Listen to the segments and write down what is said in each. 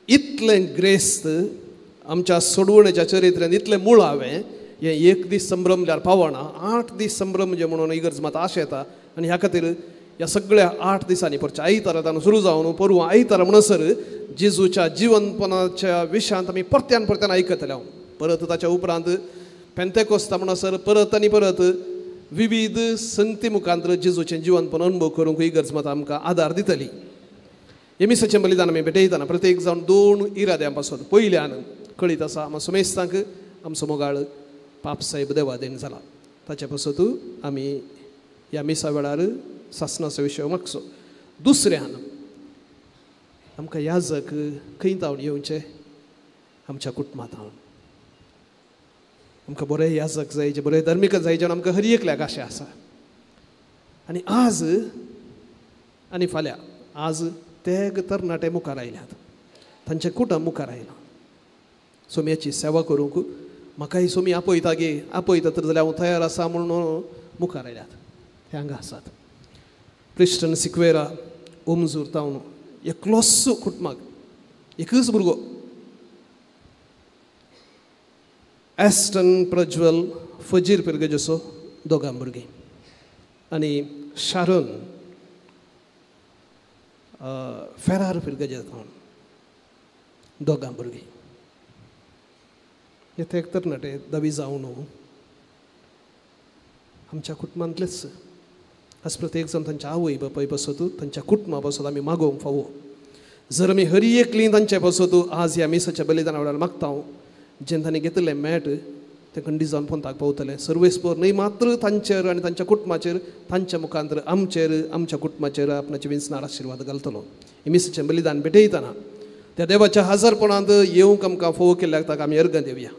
इतलें ग्रेस्त आमच्या सोडवणेच्या चरित्र्यान इतलें मुळावें हें एक दीस संभ्रम म्हळ्यार पावना, 8 दीस संभ्रम म्हणजे म्हणून इगर्ज मात आशा येता. आनी ह्या खातीर ह्या सगळ्या 8 दिसांनी परच्या आयतारा ताणून सुरू जावन परवा आयतारा म्हणसर जेजूच्या जिवनपणाच्या विशयांत आमी परत्यान परत्यान आयकतले. हांव परत ताच्या उपरांत पेंतेकोस्ता म्हणसर परत आनी परत विविध संगती मुखांतर जेजूचें जिवनपण अनुभव करूंक इगर्ज मात आमकां आदार दितली. हे मिसाचें बलिदान आमी भेटयतना प्रत्येक जावन 2 इराद्यां पासत. पयल्यान कळीत आसा आमकां समेस्तांक आमचो मोगाळ पाप साहेब देवादेन जाला, ताचे पासत आमी ह्या मिसा वेळार सासणाचो विशय मागचो. दुसऱ्यान आमकां याजक खंय तावन येवचें? आमच्या कुटुंबांत हांव आमकां बरें याजक जाय, जे बरें धर्मीक जाय, जेन्ना आमकां हर एकल्याक आशा आसा. आनी आज आनी फाल्यां आज ते तरणाटे मुखार आयल्यात, तांचें कुटुंब मुखार आयलां सोम्याची सेवा करूंक. म्हाकाय सोमी आपयता गे, आपयता तर जाल्यार हांव तयार आसा म्हणून मुखार आयल्यात, ते हांगा आसात. क्रिस्टन सिक्वेरा ओमजूर तावन एकलोच कुटुंबाक एकच भुरगो, एस्टन प्रज्वल फजीर पिरगेजसो दोगां भुरगीं, आनी शारन फेरार पिरगेजे तावन दोगां भुरगीं. हे ते एक तरणाटे दवी जावन आमच्या कुटुंबांतलेच. आज प्रत्येक जाण तांच्या आवय बापाय पासत, तांच्या कुटुंबा पासत आमी मागोवंक फावो. जर आमी हरी एकली तांचे पासत आज ह्या मिसाच्या बलिदाना वेळार मागता, जेन्ना तांणी घेतिल्लें मॅट तें खंडीत जावन पोंताक पावतलें. सर्वेस्पर न्हय मात्र तांचेर आनी तांच्या कुटुंबाचेर, तांच्या मुखांतर आमचेर, आमच्या कुटुंबाचेर आपणाचे विंचणार आशिर्वाद घालतलो. हे मिसाचें बलिदान भेटयतना त्या देवाच्या हजारपणांत येवंक आमकां फोव केल्ल्याक ताका आमी अर्गां दिवया.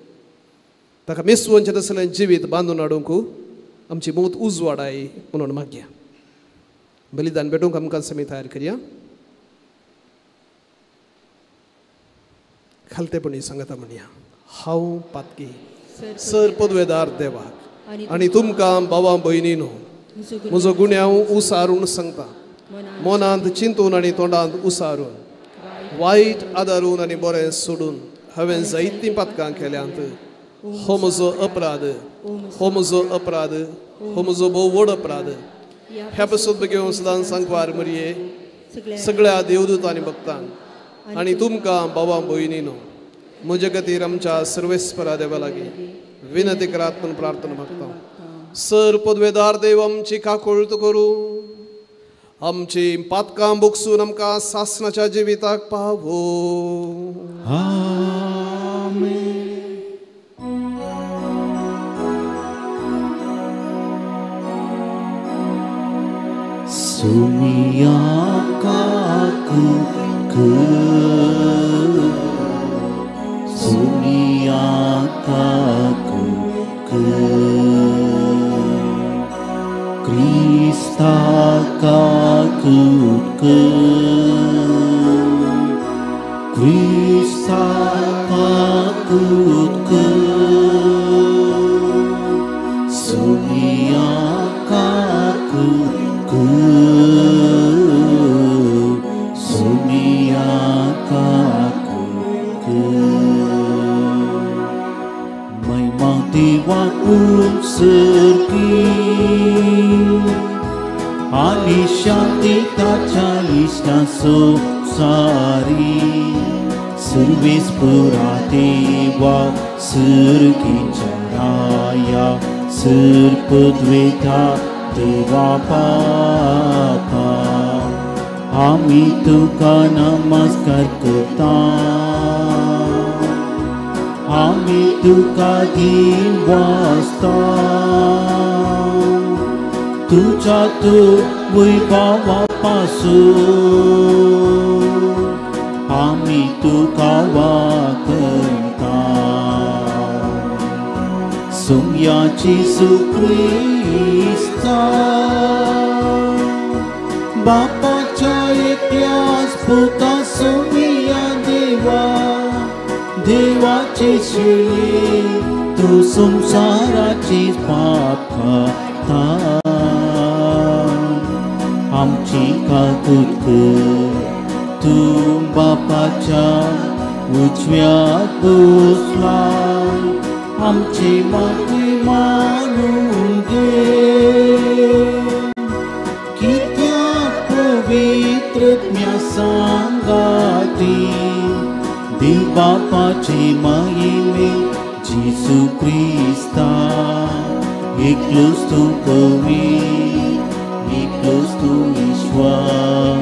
ताका मेसवनचें तसलें जिवीत बांदून हाडूंक आमची मूत उजवाडाय म्हणून मागया. बलिदान भेटूंक आमकां समी तयार करया. खालतेपणी सांगता म्हणया, हांव पातकी सर पदवेदार देवाक आनी तुमकां भावा भयणीनो म्हजो गुन्यांव उसारून सांगता. मनांत चिंतून आनी तोंडांत उसारून, वायट आदारून आनी बरें सोडून हांवें जायतीं पातकां केल्यांत. हो म्हजो अपराध, हो म्हजो अपराध, हो म्हजो भोव व्हड अपराध. ह्या पासून घेवन सदां सांगवार मरये सगळ्या देवदूतांनी भक्तांक आनी तुमकां भावा भयणीनो म्हजे खातीर आमच्या सर्वेस्परा देवा लागीं विनंती करात म्हूण प्रार्थना मागता. सर पदवेदार देव आमची काकुळट करूं, आमची पातकां भोगसून आमकां सासणाच्या जिविताक पावो. आमेन. सुमिया काकुक, सुमिया काकुक, क्रिस्ता काकुक, क्रिस्ता काकुक, सुमिया काकुक, सुमिया काकुक. महिमा देवाक सर्गी आनी शांती ताच्या इश्टां संवसारी. सर्वेस्परा देवा सर्गीच्या राया, सर पदवेता देवा बापा, आमी तुका नमस्कार करता, आमी तुका दीन वाचता. तुज्या तूं वैभवा पासून आमी तुका वाकयता. सुम्याची सुक्रिस्ता बापाच्या एकल्याच पुता सुमिया देवा, देवाची शिळी तूं संवसाराची पाप खाता. आमची काकूत कर तूं बापाच्या उजव्यात बसला आमची मागणी मानून घे कित्याक पवित्र आत्म्या सांगाती देव बापाची महिमे जेजू क्रिस्ता एकलोच तूं कवी एकलोच तूं ईश्वर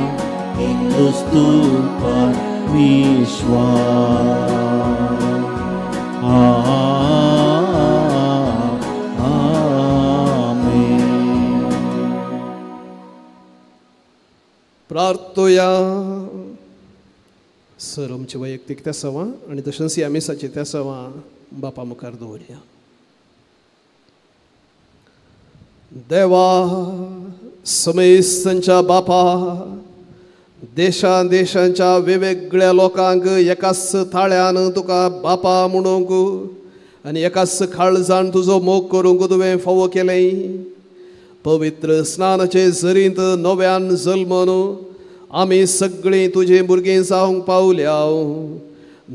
एकलोच तूं परमेश्वर. आमेन. प्रार्थोया. सर आमचे वैयक्तीक तेसांवां आनी तशेंच ह्या मिसाची तेसांवां बापा मुखार दवरया. देवा समेस्तांच्या बापा देशां देशांच्या वेगवेगळ्या लोकांक एकाच थाळ्यान तुका बापा म्हणूंक आनी एकाच काळजान तुजो मोग करूंक तुवें फावो केलें. पवित्र स्नानाचे झरींत नव्यान जल्मन आमी सगळीं तुजी भुरगीं जावंक पावल्या.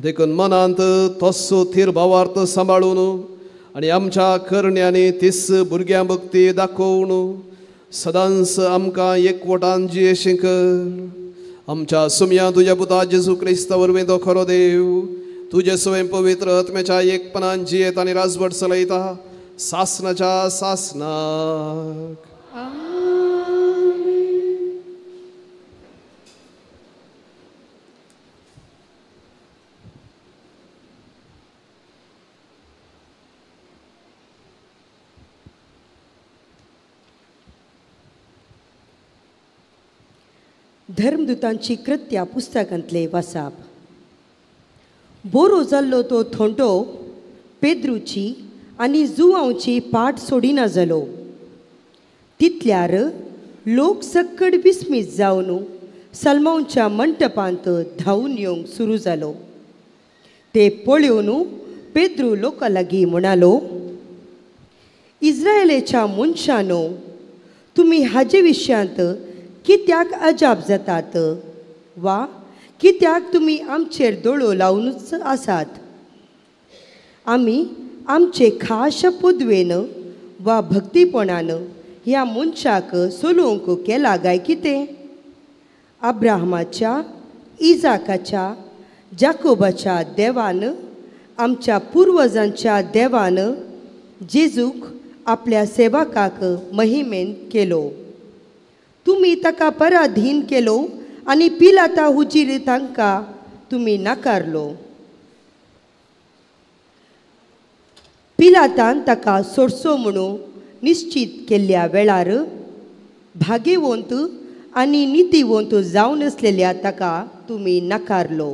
देखून मनांत तस्सो थीर भावार्थ सांबाळून आनी आमच्या करण्यांनी तीस भुरग्यां भक्ती दाखोवन सदांच आमकां एकवटान जियेशीं कर. आमच्या सुमया तुज्या पुता जेजू क्रिस्ता वरवीं तो खरो देव तुजे स्वयं पवित्र आत्म्याच्या एकपणान जियेत आनी राजवट चलयता सासनाच्या सासनाक. धर्मदूतांची कृत्या पुस्तकांतले वासाप. बोरो जाल्लो तो थोंटो पेद्रूची आनी जुवांवची पाट सोडिना जालो. तितल्यार लोक सक्कड विस्मीत जावन सलमांवच्या मंटपांत धांवून येवंक सुरू जालो. ते पळोवन पेद्रू लोकां लागीं म्हणालो, इस्रायलाच्या मनशांनो, तुमी हाजे विशयांत कित्याक अजाप जातात वा कित्याक तुमी आमचेर दोळो लावनूच आसात? आमी आमचे खास पदवेन वा भक्तीपणान ह्या मनशाक सोलोवंक केला काय कितें? अब्राहमाच्या, इजाकाच्या, जाकोबाच्या देवान, आमच्या पुर्वजांच्या देवान जेजूक आपल्या सेवकाक महिमेन केलो. तुमी ताका पराधीन केलो आनी पिलाता हुजीर तांकां तुमी नाकारलो. पिलातान ताका सोडचो म्हणून निश्चीत केल्ल्या वेळार भागेवंत आनी नितीवंत जावन आसलेल्या ताका तुमी नाकारलो.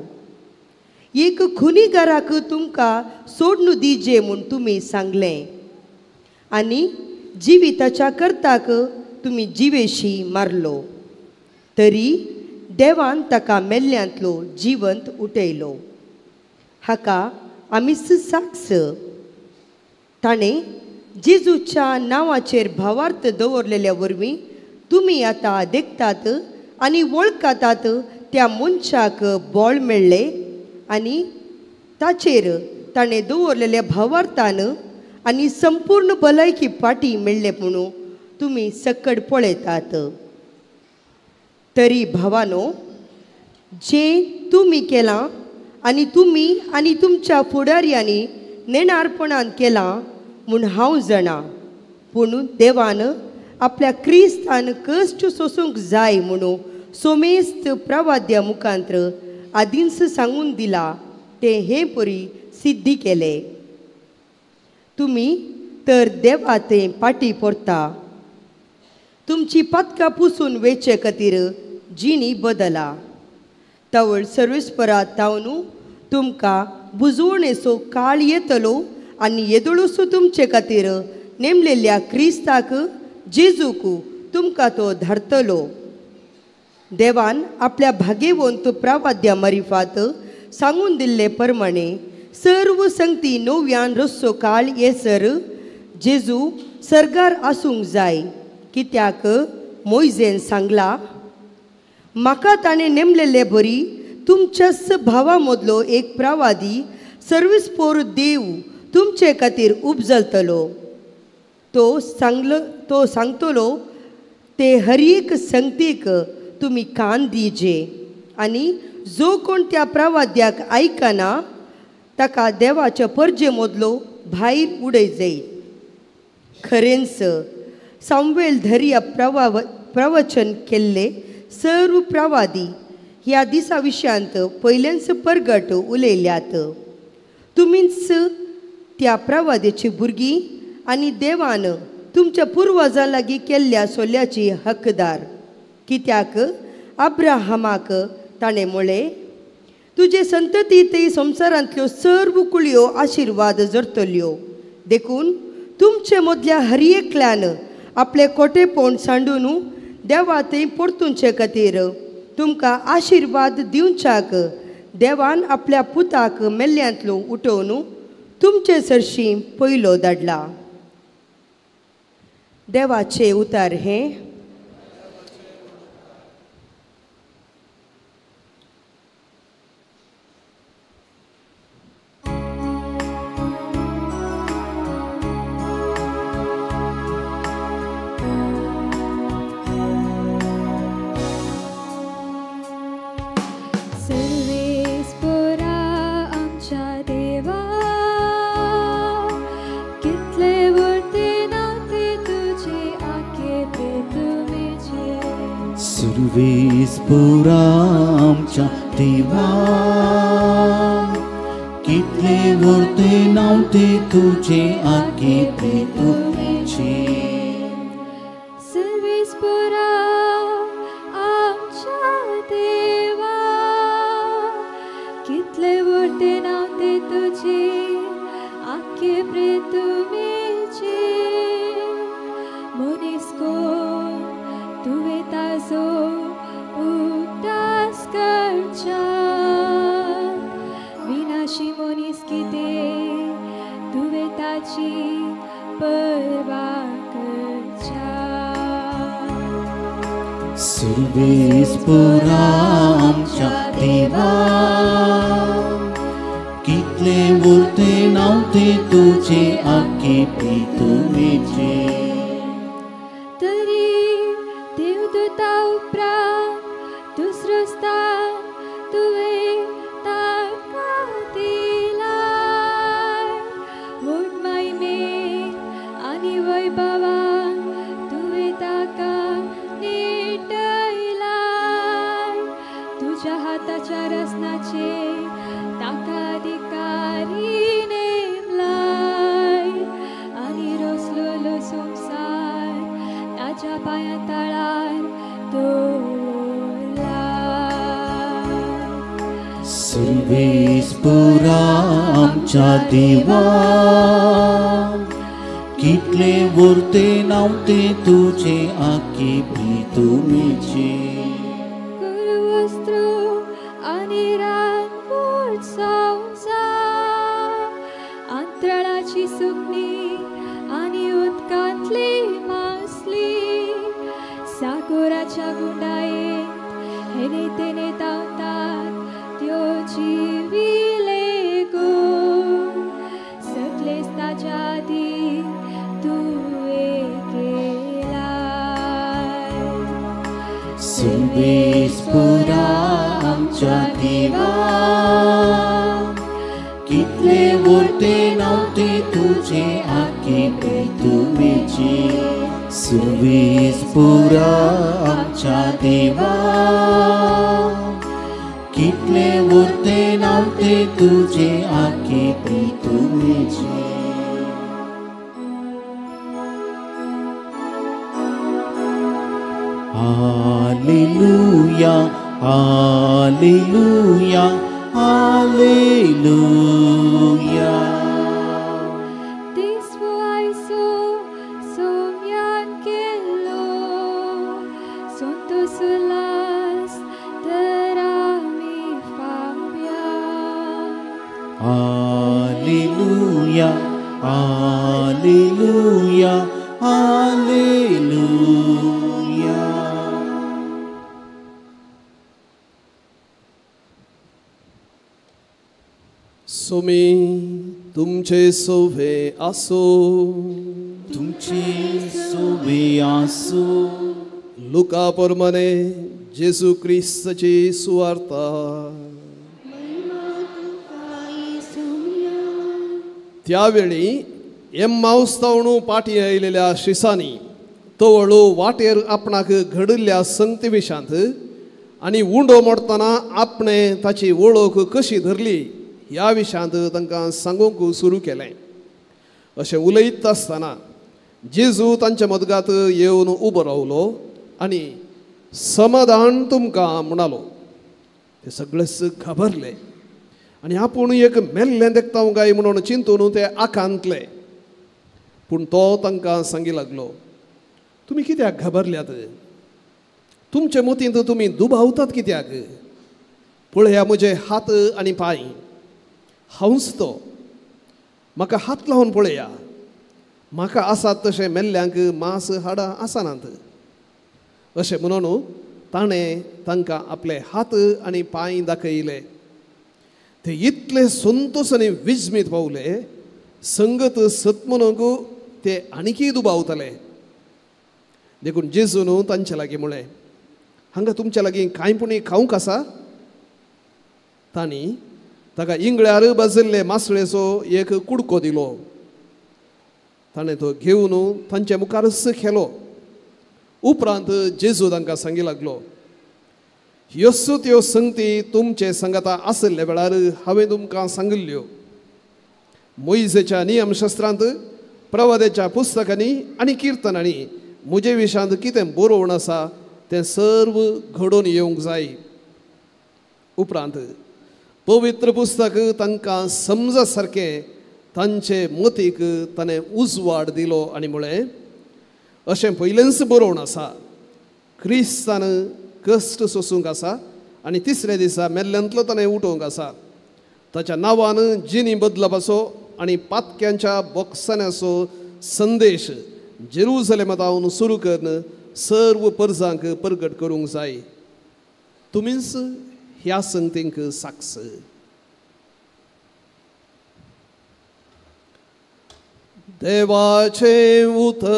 एक खुनीगाराक तुमकां सोडून दिजे म्हूण तुमी सांगलें आनी जिविताच्या कर्ताक तुमी जिवेशी मारलो. तरी देवान ताका मेल्ल्यांतलो जिवंत उठयलो. हाका आमीच साक्ष. ताणें जेजूच्या नांवाचेर भावार्थ दवरलेल्या वरवीं तुमी आतां देखतात आनी वळखतात त्या मनशाक बळ मेळ्ळें आनी ताचेर ताणें दवरलेल्या भावार्थान आनी संपूर्ण भलायकी फाटी मेळ्ळें म्हणून तुमी सकड पळयतात. तरी भावानो, जें तुमी केलां आनी तुमी आनी तुमच्या फुडारयांनी नेणारपणान केलां म्हूण हांव जाणा, पूण देवान आपल्या क्रिस्तान कश्ट सोसूंक जाय म्हणून सोमेस्त प्रवाद्या मुखांत्र आदींच सांगून दिला तें हे परी सिद्धी केलें. तुमी तर देवा तें पाटी परता तुमची पातकां पुसून वेचे खातीर जिणी बदला. तवळ सर्वेस्परा तावन तुमकां बुजवणेचो काळ येतलो आनी येदोळसो तुमचे खातीर नेमलेल्या क्रिस्ताक जेजूक तुमकां तो धाडतलो. देवान आपल्या भागेवंत प्रावाद्या मारिफात सांगून दिल्ले प्रमाणे सर्व संगती नव्यान रस्सो काळ येसर जेजू सर्गार आसूंक जाय. कित्याक मोयजेन सांगला, म्हाका ताणें नेमलेले बरी तुमच्याच भावा मदलो एक प्रवादी सर्विसपोर देव तुमचे खातीर उपजलतलो. तो सांगतलो ते हर एक संगतीक तुमी कान दिजे आनी जो कोण त्या प्रवाद्याक आयकना ताका देवाच्या परजे मदलो भायर उडय जायत. खरेंच सामुएल धर्या प्रवचन केल्ले सर्व प्रवादी ह्या दिसा विशयांत पयलेंच परगट उलयल्यात. तुमीच त्या प्रवाद्याची भुरगीं आनी देवान तुमच्या पुर्वजां लागीं केल्ल्या सोल्याची हकदार. कित्याक अब्राहमाक ताणें म्हळें, तुजे संतती ते संवसारांतल्यो सर्व कुळयो आशिर्वाद जरतल्यो. देखून तुमचे मदल्या हर एकल्यान आपले कोटेपण सांडून देवा थंय परतुंचे खातीर तुमकां आशिर्वाद दिवच्याक देवान आपल्या पुताक मेल्ल्यांतलो उठोवन तुमचे सरशीं पयलो धाडला. देवाचे उतार हें. सुरवेस पुरा आमच्या देवा, कितले वर्ते नांव ते तुझे आगे प्रीतुमेचे. सुरवेस पुरा आमच्या देवा, कितले वर्ते नांव ते तुझे आगे प्रीतुमेचे. मनीस कोण तुवें ताजो उगडास करच्याक, विनाशी मनीस कितें तुवें ताची पर्वा करच्याक. सुरवेस पुरा आमच्या देवा, कितले उरते नांव ते तुझे आगे प्रीतुमेचे. तरी देवदूता उपरांत दुसरो स्थान तुवें ताका दिलाय. व्हड महिमेन आनी वैभवान तुवें ताका नेटयलाय. तुज्या हाताच्या रचनाचेर ताका अधिकारी नेमलाय आनी रोसलेलो संवसार ताच्या पांया तळार दवरलाय. सुरवेस पुरा आमच्या देवा, कितले उरते नांव ते तुझे आगे प्रीतुमेचे. कुरवस्त्र आनी रानवट संवसार, अंतराळाची सुकणी आनी उदकांतली मासली, सागोराच्या गुंडायेंत हेने तेने धांवतात त्यो जिविले गूण. सगळेच ताच्या आदीं तुवें केलाय. सुरवेस पुरा आमच्या देवा, कितले उरते नांव ते तुझे आगे प्रीतुमेचे. सुरवेस पुरा आमच्या देवा, कितले उरते नांव ते तुझे आगे प्रीतुमेचे. Hallelujah, hallelujah, hallelujah. This सोम्यान केलो संतोष उल्हास तर आमी फावया. Hallelujah, hallelujah, hallelujah. सोमी तुमचे सोवे आसो, तुमचे सोवे आसो. लुका प्रमाणे जेजू क्रिस्ताची सुवार्ता. त्यावेळी एम्माउस तावणू पाटी आयिल्ल्या शिसांनी तवळो वाटेर आपणाक घडिल्ल्या संगती विशांत आनी उंडो मोडटना आपणें ताची वळख कशी धरली ह्या विशांत तांकां सांगूंक सुरू केलें. अशें उलयत आसतना जेजू तांच्या मदगात येवन उबो रावलो आनी समाधान तुमकां म्हणालो. ते सगळेच घाबरले आनी आपूण एक मेल्लें देखता काय म्हणून चिंतून ते आकांतले. पूण तो तांकां सांगी लागलो, तुमी कित्याक घाबरल्यात? तुमचे मतींत तुमी दुबावतात कित्याक? पळया म्हजे हात आनी पांय, हांवच तो. म्हाका हात लावन पळया. म्हाका आसात तशें मेल्ल्यांक मांस हाडां आसनात. अशें म्हणून ताणें तांकां आपले हात आनी पांय दाखयले. ते इतले संतोश आनी विजमीत पावले, संगत सत म्हणूंक ते आनीकय दुबावताले. देखून जेजून तांचे लागीं म्हळें, हांगा तुमच्या लागीं कांय पुणी खावंक आसा? तांणी ताका इंगळ्यार भाजिल्ले मासळेचो एक कुडको दिलो. ताणें तो घेवन तांच्या मुखारच खेलो. उपरांत जेजू तांकां सांगी लागलो, ह्यो त्यो संगती तुमचे सांगाता आशिल्ल्या वेळार हांवें तुमकां सांगिल्ल्यो. मोयजेच्या नियमशास्त्रांत, प्रवाद्याच्या पुस्तकांनी आनी किर्तनांनी म्हजे विशांत कितें बरोवन आसा तें सर्व घडोवन येवंक जाय. उपरांत पवित्र पुस्तक तांकां समजा सारकें तांचे मतीक ताणें उजवाड दिलो आनी म्हळें, अशें पयलेंच बरोवन आसा, क्रिस्तान कश्ट सोसूंक आसा आनी तिसऱ्या दिसा मेल्ल्यांतलो ताणें उठोवंक आसा. ताच्या नांवान जिणी बदलपाचो आनी पातक्यांच्या बोक्साण्याचो संदेश जेरुजलेमांत सुरू करून सर्व परजांक परगट करूंक जाय. तुमीच ह्या संगतींक साक्ष. देवाचें उतर.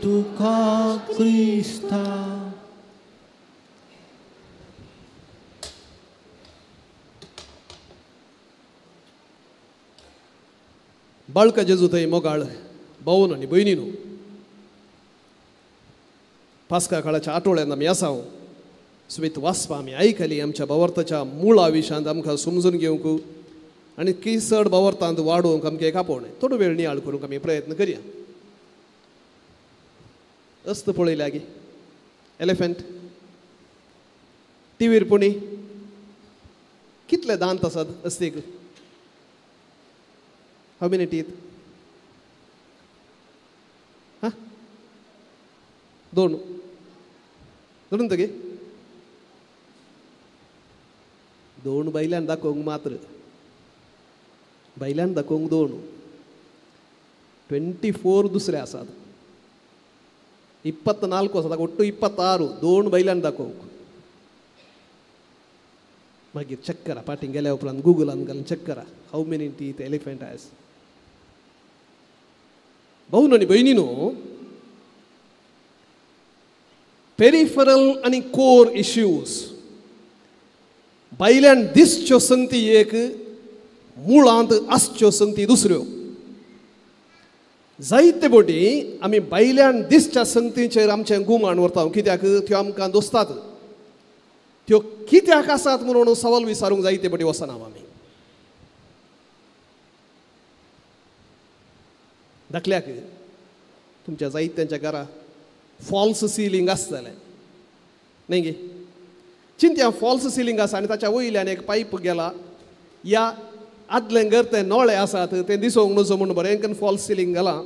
तुका क्रिस्ता. बाळका जेजू थंय मोगाळ भावन आनी भयणीनू, पास्का काळाच्या आठवड्यान आमी आसा. स्वीत वाचपा आमी आयकली आमच्या भावार्थाच्या मुळा विशांत आमकां समजून घेवंक आनी की चड भावार्थांत वाडोवंक आमकां एक आपोवणें थोडो वेळ नियाळ करूंक आमी प्रयत्न करया. अस्त पळयल्या गे एलिफंट टिवीर पुणी कितले दांत आसात अस्तीक? How many teeth? हा, दोन. दोन गे दोन बैल्यान दाखोवंक मात्र, बैल्यान दाखोवंक दोन. 24 दुसरे आसात, 24 आसात, ಒಟ್ಟು 26. दोन बैल्यान दाखोवंक. मागीर चेक करा, पाटीं गेल्या उपरांत गुगलान घालून चेक करा, how many teeth elephant has. भाऊन आनी भयणीनो, पेरिफरल आनी कोर इश्यूज भायल्यान दिसच्यो संगती एक, मुळांत आसच्यो संगती दुसऱ्यो. जायते बोटी आमी भायल्यान दिसच्या संगतीचेर आमचें गुमान व्हरता, कित्याक त्यो आमकां दोसतात. त्यो कित्याक आसात म्हणून सवाल विचारूंक जायते बोटी वचना आमी. धाकल्याक तुमच्या जायत्यांच्या घरा फॉल्स सिलींग आसतलें न्ही गे? चिंत्या फॉल्स सिलींग आसा आनी ताच्या वयल्यान एक पायप गेला, या आदलें घर ते नळे आसात ते दिसोवंक नजो म्हूण बरें फॉल्स सिलींग घालां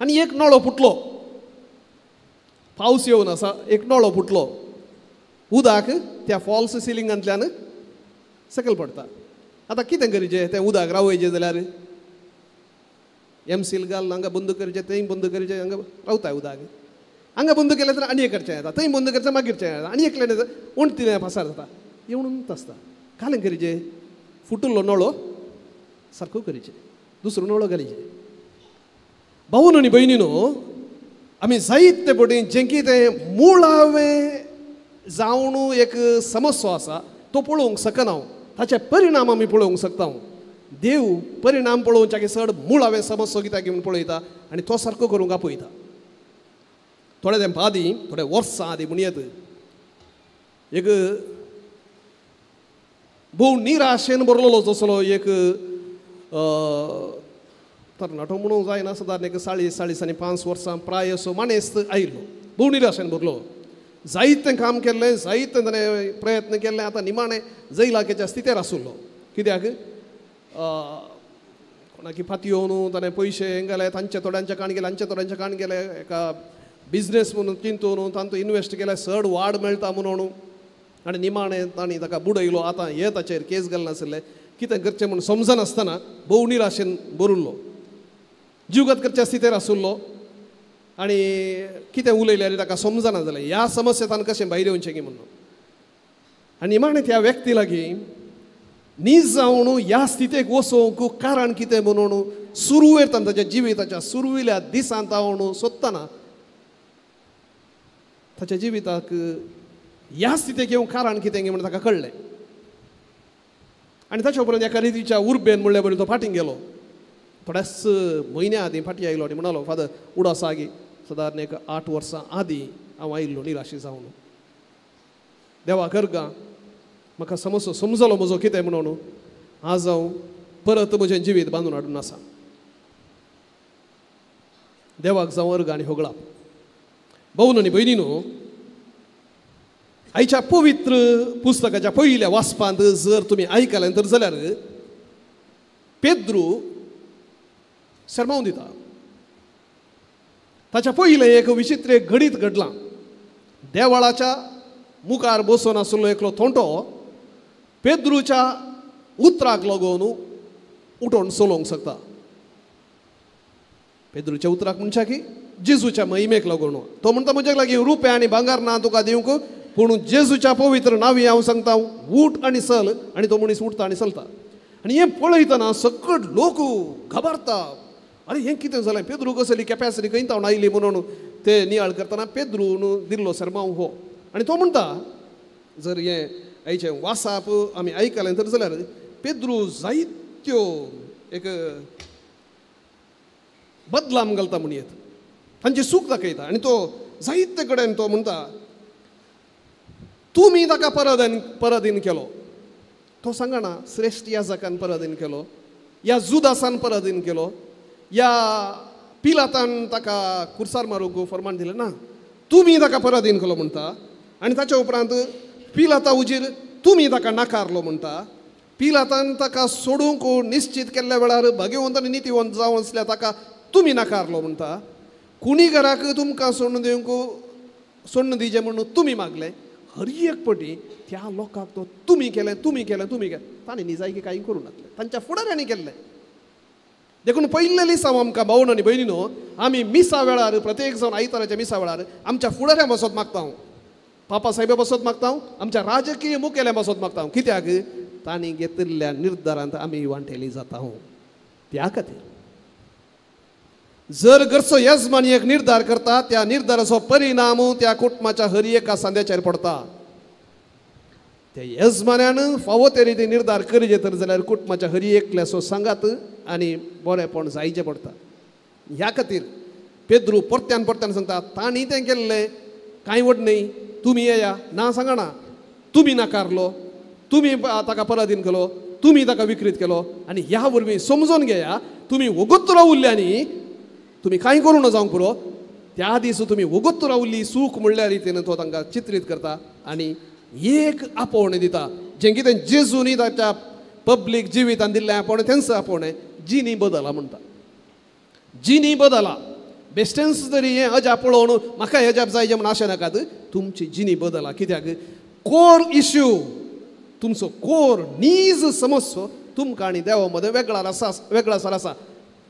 आनी एक नळो फुटलो, पावस येवन आसा, एक नळो फुटलो, उदक त्या फॉल्स सिलिंगांतल्यान सकयल पडटा. आतां कितें करचें? तें उदक रावयचें जाल्यार एम सील घाल, हांगा बंद करचें, थंय बंद करचें, हांगा रावताय उदक. हांगा बंद केलें तर आनी एक करचें येता, थंय बंद करचें मागीर येता, आनी एकल्यान वणटीन फासार जाता, येवन आसता. कालें करीजे फुटुल्लो नळो सारको करीचे, दुसरो नळो घालीचे. भाऊन आनी भयणीनो, आमी जायते पटी जें कितें मुळावें जावन एक समस्या आसा तो पळोवंक शकना, ताचे परिणाम आमी पळोवंक शकता. देव परिणाम पळोवच्याक चड मुळावें समस्या कित्याक म्हूण पळयता आनी तो सारको करूंक आपयता. थोडे तेंपा आदीं, थोडे वर्सां आदीं म्हणयेत, एक भोव निराशेन भरलेलो जसलो एक तरणाटो म्हणूंक जायना, सदारण एक 40, 45 वर्सां प्राय असो मानेस्त आयिल्लो. भोव निराशेन भरलो, जायतें काम केल्लें, जायतें ताणें प्रयत्न केल्ले, आतां निमाणें जैलाकेच्या स्थितेर आशिल्लो. कित्याक कोणाकी फाती येवन ताणें पयशे हें गेले, तांच्या थोड्यांच्या काण गेले, हांच्या थोड्यांच्या काण गेले, एका बिजनेस म्हणून चिंतून तांतू इनवेस्ट केल्यार चड वाड मेळटा म्हणून, आनी निमाणें तांणी ताका बुडयलो. आतां हे ताचेर केस घालनासले, कितें करचें म्हूण समजनासतना भोव निराशेन भरिल्लो, जीवघात करच्या स्थितेर आशिल्लो आनी कितें उलयलें आनी ताका समजना जालें ह्या समस्येंतल्यान कशें भायर येवचें की म्हणून. आनी निमाणें त्या व्यक्ती लागीं नीज जावन ह्या स्थितेक वचोवंक कारण कितें म्हणून सुरवेर ताच्या जिविताच्या सुरविल्या दिसांत हांव सोदतना ताच्या जिविताक ह्या स्थितेक येवंक कारण कितें म्हणून ताका कळ्ळें. आनी ताच्या उपरांत एका रितीच्या उर्बेन म्हणल्या बरें तो फाटीं गेलो. थोड्याच म्हयन्या आदीं फाटीं आयलो आनी म्हणालो, फादर उडास आगी सदारण एक 8 वर्सां आदीं हांव आयिल्लो निराशी जावन, देवा करगा म्हाका समजो समजलो म्हजो कितें म्हणून, आज हांव परत म्हजें जिवीत बांदून हाडून आसा, देवाक जावं अर्ग आनी होगळाप. भाऊन आनी भयणीनो, आयच्या पवित्र पुस्तकाच्या पयल्या वाचपांत जर तुमी आयकलें तर जाल्यार पेद्रू शर्मावन दिता. ताच्या पयलें एक विचित्र घडीत घडलां. देवळाच्या मुखार बसून आशिल्लो एकलो थोंटो पेद्रूच्या उतराक लागून उठोवन चलोवंक शकता. पेद्रूच्या उतराक म्हणच्या की जेजूच्या महिमेक लागून. तो म्हणटा म्हज्या लागीं रुपें आनी भांगर ना तुका दिवंक, पूण जेजूच्या पवित्र नांवी हांव सांगता उठ आनी चल. आनी तो मनीस उठता आनी चलता. आनी हें पळयतना सकट लोक घाबरता, आरे हें कितें जालें, पेद्रू कसली कॅपॅसिटी खंय तावन आयली म्हणून ते नियाळ करतना पेद्रून दिल्लो सरमाव हो. आनी तो म्हणटा जर हें आयचें वासाप आमी आयकलें तर जाल्यार पेद्रू जायत्यो एक बदलाम घालता म्हणयेत, तांची सूख दाखयता. आनी तो जायते कडेन तो म्हणटा तुमी ताका पराधीन केलो. तो सांगना श्रेश्ठ याजकान पराधीन केलो, या जुदासान पराधीन केलो, या पिलातान ताका कुर्सार मारूंक फरमान दिलें ना, तुमी ताका पराधीन केलो म्हणटा. आनी ताच्या उपरांत पिलाता उजीर तुमी ताका नाकारलो म्हणटा. पिलातान ताका सोडूंक निश्चित केल्ल्या वेळार भाग्यवंत आनी नितीवंत जावन आसल्यार ताका तुमी नाकारलो म्हणटा. कुणीगराक तुमकां सोडून दिवंक सोडून दिवचें म्हणून तुमी मागलें. हर एक पटी त्या लोकांक तो तुमी केलें, तुमी केलें, तुमी केलें. तांणी निजायकी कांय करूं नासलें, तांच्या फुडाऱ्यांनी केल्लें. देखून पयले लिसांव आमकां भावण आनी भयणीनो, आमी मिसा वेळार प्रत्येक जावन आयताराच्या मिसा वेळार आमच्या फुडाऱ्यां पासत मागता, पापा साहेबा पासत मागता, आमच्या राजकीय मुखेल्यां पासत मागता. कित्याक तांणी घेतिल्ल्या निर्धारांत आमी वांटेली जाता. त्या खातीर जर घरचो यजमान एक निर्धार करता त्या निर्धाराचो परिणाम त्या कुटुंबाच्या हर एका सांद्याचेर पडता. त्या यजमान्यान फावो ते रितीन निर्धार करीजे तर जाल्यार कुटुंबाच्या हर एकल्याचो सांगात आनी बरेंपण जायचें पडटा. ह्या खातीर पेद्रू परत्यान परत्यान सांगता तांणी तें केल्लें कांय व्हड न्हय, तुमी येया ना सांगना, तुमी नाकारलो, तुमी ताका पराधीन केलो, तुमी ताका विकृत केलो. आनी ह्या वरवीं समजून घेया तुमी वगत रावल्ल्यांनी तुमी कांय करूं ना जावंक पुरो, त्या दीस तुमी वगत रावल्ली सूख म्हणल्या रितीन तो तांकां चित्रीत करता आनी एक आपोवणें दिता जें कितें जेजूनी ताच्या पब्लीक जिवितान दिल्लें आपोवणें तेंच आपोवणें जिनी बदला म्हणटा. जिनी बदला बेश्टेंच तरी हें अजाप पळोवन म्हाका अजाप जायचें म्हूण आशा नाकात, तुमची जिनी बदला. कित्याक कोर इश्यू तुमचो कोर नीज समस्या तुमकां आनी देवा मदें वेगळा आसा, वेगळा सर आसा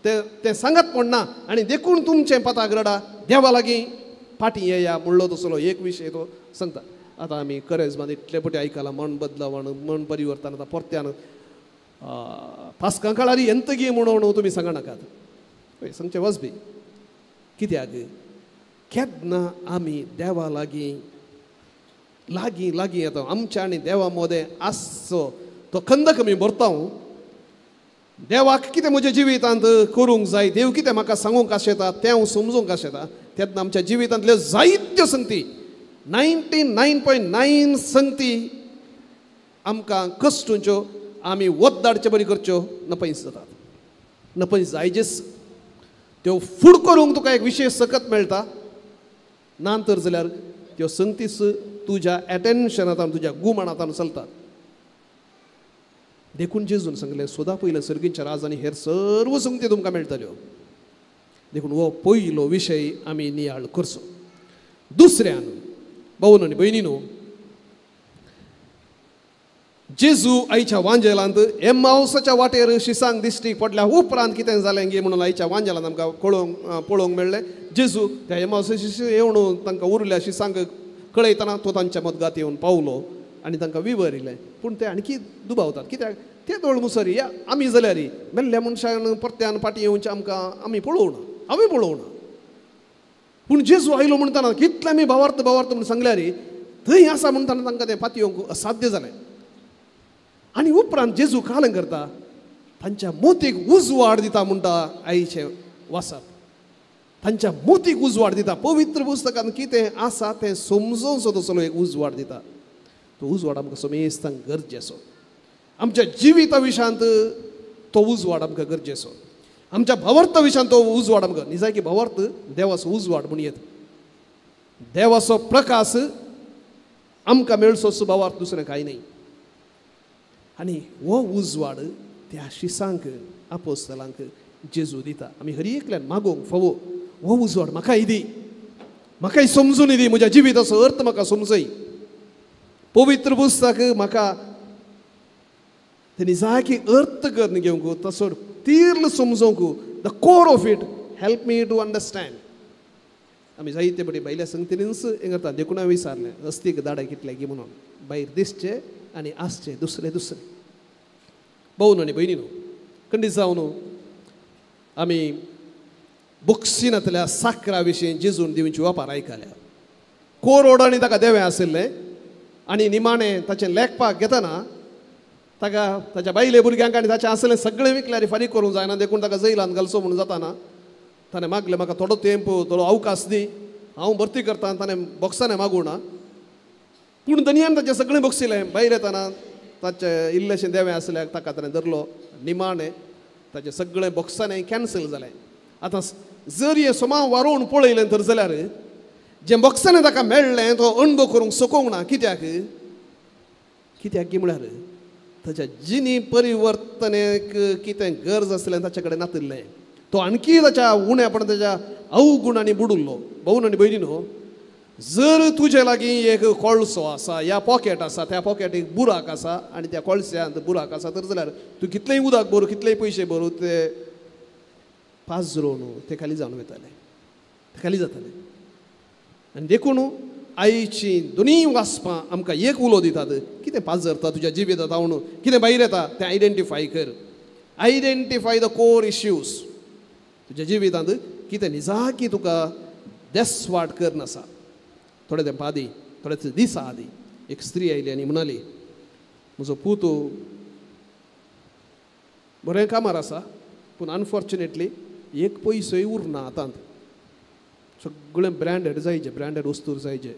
तें सांगत पडना. आनी देखून तुमचें पताक रडा देवा लागीं फाटीं येया म्हणलो तसलो एक विशय तो सांगता. आतां आमी करेजमान इतले पटी आयकलां मन बदलावण मन परिवर्तन आतां परत्यान पास्कां काळार येंतगी म्हणून तुमी सांगा नाकात हय सांगचें वच बी कित्याक केन्ना आमी देवा लागीं लागीं लागीं येता आमच्या आनी देवा मदें आसचो तो खंदक आमी भरता. देवाक कितें म्हज्या जिवितांत करूंक जाय, देव कितें म्हाका सांगूंक आशेता तें हांव समजूंक आशेता, तेन्ना आमच्या जिवितांतल्यो जायत्यो संगती 99.9 संगती आमकां कश्टूंच्यो आमी वत धाडचे बरी करच्यो नपयस जातात. नपयस जायजेच त्यो फूड करूंक तुका एक विशेश सकत मेळटा, ना तर जाल्यार त्यो संगतीच तुज्या एटेन्शनांत तुज्या गुमाणांत चलतात. देखून जेजून सांगलें सोदा पयलें सर्गींच्या राज आनी हेर सर्व संगती तुमकां मेळटल्यो. देखून हो पयलो विशय आमी नियाळ करचो. दुसऱ्यान भावन आनी भयणीनो, जेजू आयच्या वांजेलांत एम्मावसाच्या वाटेर शिसांक दिश्टीक पडल्या उपरांत कितें जालें गे म्हणून आयच्या वांजेलांत आमकां पळोवंक मेळ्ळें. जेजू त्या एम्मावसा शिश येवन तांकां उरल्या शिसांक कळयतना तो तांच्या मदगात येवन पावलो आनी तांकां विवरिलें. पूण ते आणखी दुबावतात कित्याक ते दोळ मुसरी या आमी जाल्यार मेल्ल्या मनशान परत्यान फाटीं येवचें आमकां आमी पळोवना, हांवें पळोवना. पूण जेजू आयलो म्हणटना कितले आमी भावार्थ भावार्थ म्हणून सांगल्यार थंय आसा म्हणटना तांकां तें फाटीं येवंक असाध्य जालें. आनी उपरांत जेजू कालें करता तांच्या मोतीक उजवाड दिता म्हणटा आईचें वाचप. तांच्या मोतीक उजवाड दिता. पवित्र पुस्तकान कितें आसा तें समजून तसलो एक उजवाड दिता. तो उजवाड आमकां समेस्तांक गरजेचो. आमच्या जिविता विशयांत तो उजवाड आमकां गरजेचो. आमच्या भावार्थ विशयांत तो उजवाड आमकां निजायकी भावार्थ देवाचो उजवाड म्हूण येता. देवाचो प्रकाश आमकां मेळचो भावार्थ दुसरें कांय न्हय. आनी हो उजवाड त्या शिसांक आपोस्तलांक जेजू दिता. आमी हर एकल्यान मागोवंक फावो हो उजवाड म्हाकाय दी, म्हाकाय समजून दी, म्हज्या जिविताचो अर्थ म्हाका समजय. पवित्र पुस्तक म्हाका तेणी जायकी अर्थ करून घेवंक तसो तीर्ल समजोवंक the core of it help me to understand. आमी जायते पटी भायल्या संगतीनच हें करता. देखून हांवें विचारलें अस्तीक दाडे कितले गी म्हणून भायर दिसचे आनी आसचे दुसरे दुसरे. भाव आनी भयणी न्हू खंडीत जावन आमी बोक्सिनांतल्या साकरा विशीं जेजून दिवची वापार आयकल्या. कोरोड आनी ताका देवें आशिल्लें आनी निमाणें ताचें लेखपाक घेतना ताका ताच्या बायले भुरग्यांक आनी ताचें आसलें सगळें विकल्यार फारीक करूंक जायना देखून ताका जैलान घालचो म्हणून जाताना ताणें मागलें म्हाका थोडो तेंप थोडो अवकाश दी, हांव भरती करता. ताणें बोक्सांनी मागूं ना, पूण धनयान ताचें सगळें बक्षिलें. भायर येतना ताचें इल्लेशें देवें आसल्यार ताका ताणें धरलो. निमाणें ताचें सगळें बोक्सांनी कॅन्सल जालें. आतां जर हें सोमा वारोवन पळयलें तर जाल्यार जें बोक्सांनी ताका मेळ्ळें तो अणभव करूंक शकूंक ना. कित्याक कित्याक की म्हळ्यार ताच्या जिणी परिवर्तनेक कितें गरज आसलें ताचे कडेन नातिल्लें. तो आणखी ताच्या उणेपण ताच्या अवगुणांनी बुडुल्लो. भावन आनी भयणी न्हू, जर तुजे लागीं एक कोळसो आसा या पॉकेट आसा, त्या पॉकेटीक बुराक आसा आनी त्या कोळश्यांत बुराक आसा तर जाल्यार तूं कितलेंय उदक भरू कितलेय पयशे भरू ते पाजरो न्हू ते खाली जावन वयताले, ते खाली जाताले. आनी देखून आईची दोनूय वाचपां आमकां एक उलो दितात, कितें पाजरता तुज्या जिवितांत हांव कितें भायर येता तें आयडेंटिफाय कर. Identify the core issues. तुज्या जिवितांत कितें निजाकी तुका देसवाट करना आसा. थोडे तेंपा आदीं, थोडे दिसा आदीं एक स्त्री आयली आनी म्हणाली म्हजो पूत बरें कामार आसा पूण अनफॉर्च्युनेटली एक पयसोय उरना हातांत. सगळें ब्रँडेड जायचे, ब्रँडेड वस्तू जायचे,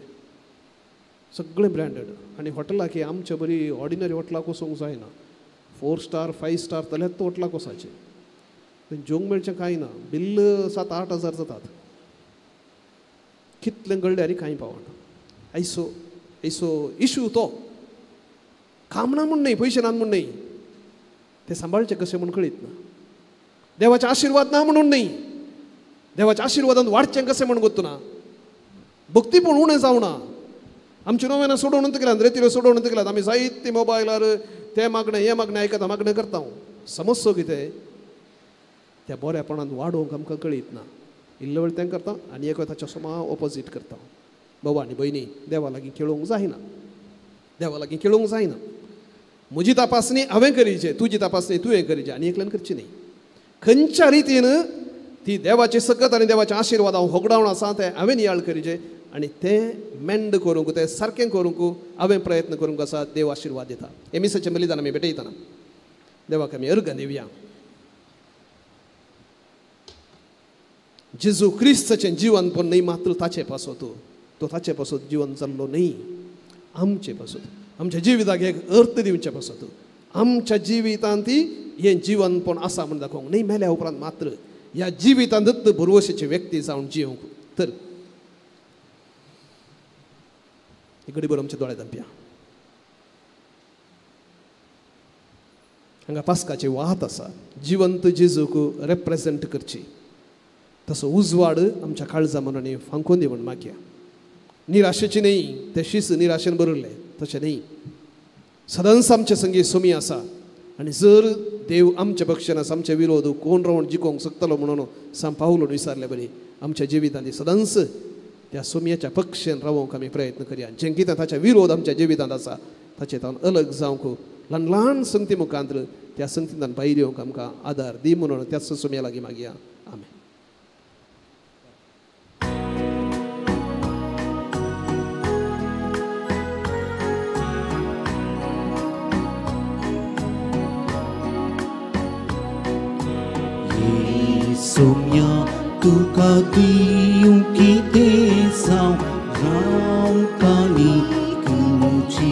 सगळें ब्रँडेड. आनी हॉटेलाक आमचे बरी ऑर्डिनरी हॉटेलाक वचूंक जायना, 4 स्टार 5 स्टार जाल्यार हॉटेलाक वचाचें. जेवंक मेळचें कांय ना, बिल्ल 7-8 हजार जातात. कितलें गळ्ळे आनी कांय पावना. आयसो आयसो इशू तो काम ना म्हूण न्हय, पयशे ना म्हूण न्हय, ते सांबाळचें कशें म्हूण कळीत ना. देवाचे आशिर्वाद ना म्हणून न्हय, देवाच्या आशिर्वादान वाडचें कशें म्हूण गोत्तू ना. भक्ती पूण उणें जावना. आमची नोवेनां सोडोवन केल्यात, रेतिरो सोडोवन केल्यात. आमी जायते मोबायलार ते मागणें हें मागणें आयकता, मागणें करता. समजचो कितें त्या बऱ्यापणान वाडोवंक आमकां कळीत ना. इल्लो वेळ तें करता आनी एक वेळ ताच्या समा ऑपोजीट करता. बाबा आनी भयणी, देवा लागीं खेळोवंक जायना, देवा लागीं खेळोवंक जायना. म्हजी तपासणी हांवें करीचे, तुजी तपासणी तुवें करीचे आनी एकल्यान करची न्ही. खंयच्या रितीन ती देवाची सकत आनी देवाचे आशिर्वाद हांव होगडावन आसा तें हांवें नियाळ करीचे आनी तें मेंड करूंक, तें सारकें करूंक हांवें प्रयत्न करूंक आसा. देव आशिर्वाद दिता. हे मिसाचें बलिदान आमी भेटयतना देवाक आमी अर्गां दिवया. जेजू क्रिस्ताचें जिवन पण न्हय मात्र ताचे पासत, तो ताचे पासत जिवन जाल्लो न्हय, आमचे पासत, आमच्या जिविताक एक अर्थ दिवचे पासत, आमच्या जिवितांत ती हें जिवनपण आसा म्हूण दाखोवंक न्हय. मेल्या उपरांत मात्र ह्या जिवितांत भरवशाची व्यक्ती जावन जिवंक. तर घडीभर आमच्या दोळे धांपया. हांगा पास्काची वात आसा, जिवंत जेजूक रेप्रेजेंट करची. तसो उजवाड आमच्या काळजा मनांनी फांकून दी म्हूण मागया. निराशेची न्हय, ते शीस निराशेन भरिल्लें तशें न्हय. सदांच आमचे संगी सोमी आसा आनी जर देव आमच्या पक्षान आसा, आमचे विरोध कोण रावन जिखोवंक शकतलो म्हणून सांग पावलोन विचारले बरी आमच्या जिवितांत सदांच त्या सोमयाच्या पक्षान रावोवंक आमी प्रयत्न करया. जें कितें ताच्या विरोध आमच्या जिवितांत आसा ताचे तावन अलग जावंक ल्हान ल्हान संगती मुखांत त्या संगतींतल्यान भायर येवंक आमकां आदार दी म्हणून त्याच सोमया लागीं मागया. आमेन. सोम्या तुका दिवं कितें जावं जावं कानी तुजी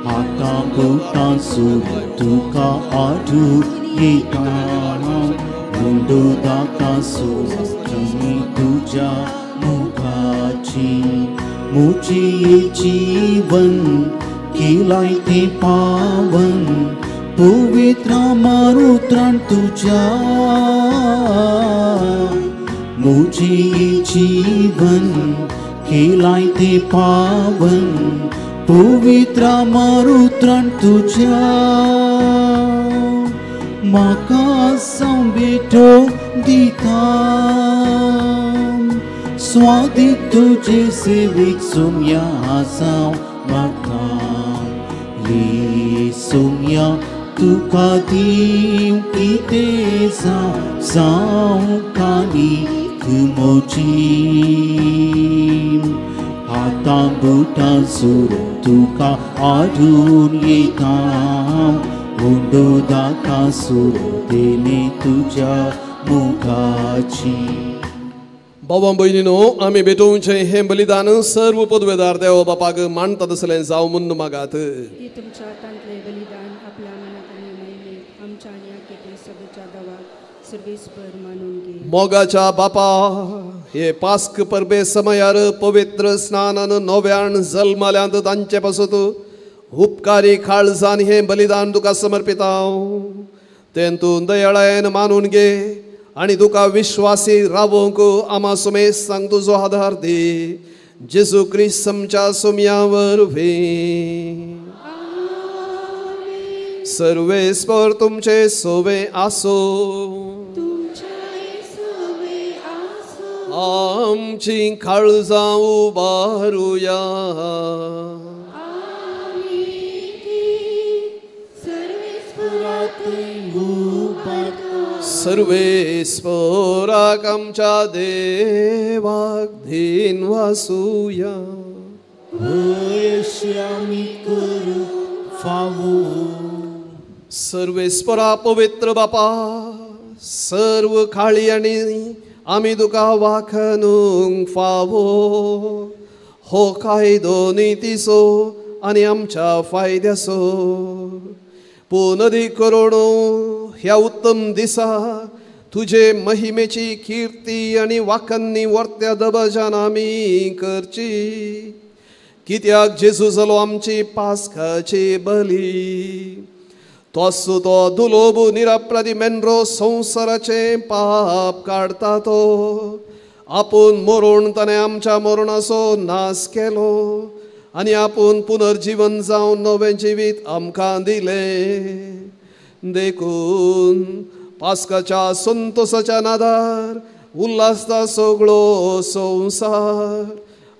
हातां बोटां सोडून तुका आडून येता मुंडो दाका सोडून तुज्या मुखाची मुजी जीवन केलाय तें पावन पवित्र मारुत्रान तुझ्या मुझे जीवन केलाय ते पावन पवित्र मारुत्रान तुझ्या म्हाका सांबेटो दिता स्वादीक तुजे सेवेक सोम्या आसा म्हाका ये सोम्या तुका दिवं कितें जावं जावं कानी म्हजी हातां बोटां सोडून तुका आडून येता उंडो दाका सोडून दिले तुज्या मुखाची. बाबा भयणीनो, आमी भेटोवचें हें बलिदान सर्व पदवेदार देव बापाक मानता तसलें जावं म्हूण मागात. तुमच्या हातांतलें बलिदान आपल्या मनात आनी महिमेत आमच्या आनी आखेटे सभेच्या देवाक सर्वेस्पर मानून घे. मोगाच्या बापा, हे पास्क परबे समयार पवित्र स्नानान नव्यान जल्माल्यांत तांचे पासत उपकारी काळजान हें बलिदान तुका समर्पिता. तें तूं दयाळायेन मानून घे आनी तुका विश्वासी रावोवंक आमा सुमेस सांग तुजो आदार दी. जेजू क्रिस्त आमच्या सोम्या वरवीं. सर्वेस्पर तुमचे सोवे आसो. आमची काळजां उबारुया. सर्वेस्पराक आमच्या देवाक धीन वासूया. आमी करूं फावो. सर्वेस्परा पवित्र बापा, सर्व काळी आनी आमी तुका वाखणूंक फावो. हो कायदो नितीचो आनी आमच्या फायद्याचो. पुनदी करून ह्या उत्तम दिसा तुजे महिमेची कीर्ती आनी वाखणणी वर्त्या दबजान आमी करची. कित्याक जेजू जालो आमची पास्काची बली. तोस तो दुलोब निरपराधी मेंढरो संवसाराचें पाप काडटा तो. आपूण मरून ताणें आमच्या मरणाचो नाश केलो आनी आपूण पुनर्जीवन जावन नवें जिवीत आमकां दिलें. देखून पास्काच्या संतोसाच्या नादार उल्हासता सगळो संवसार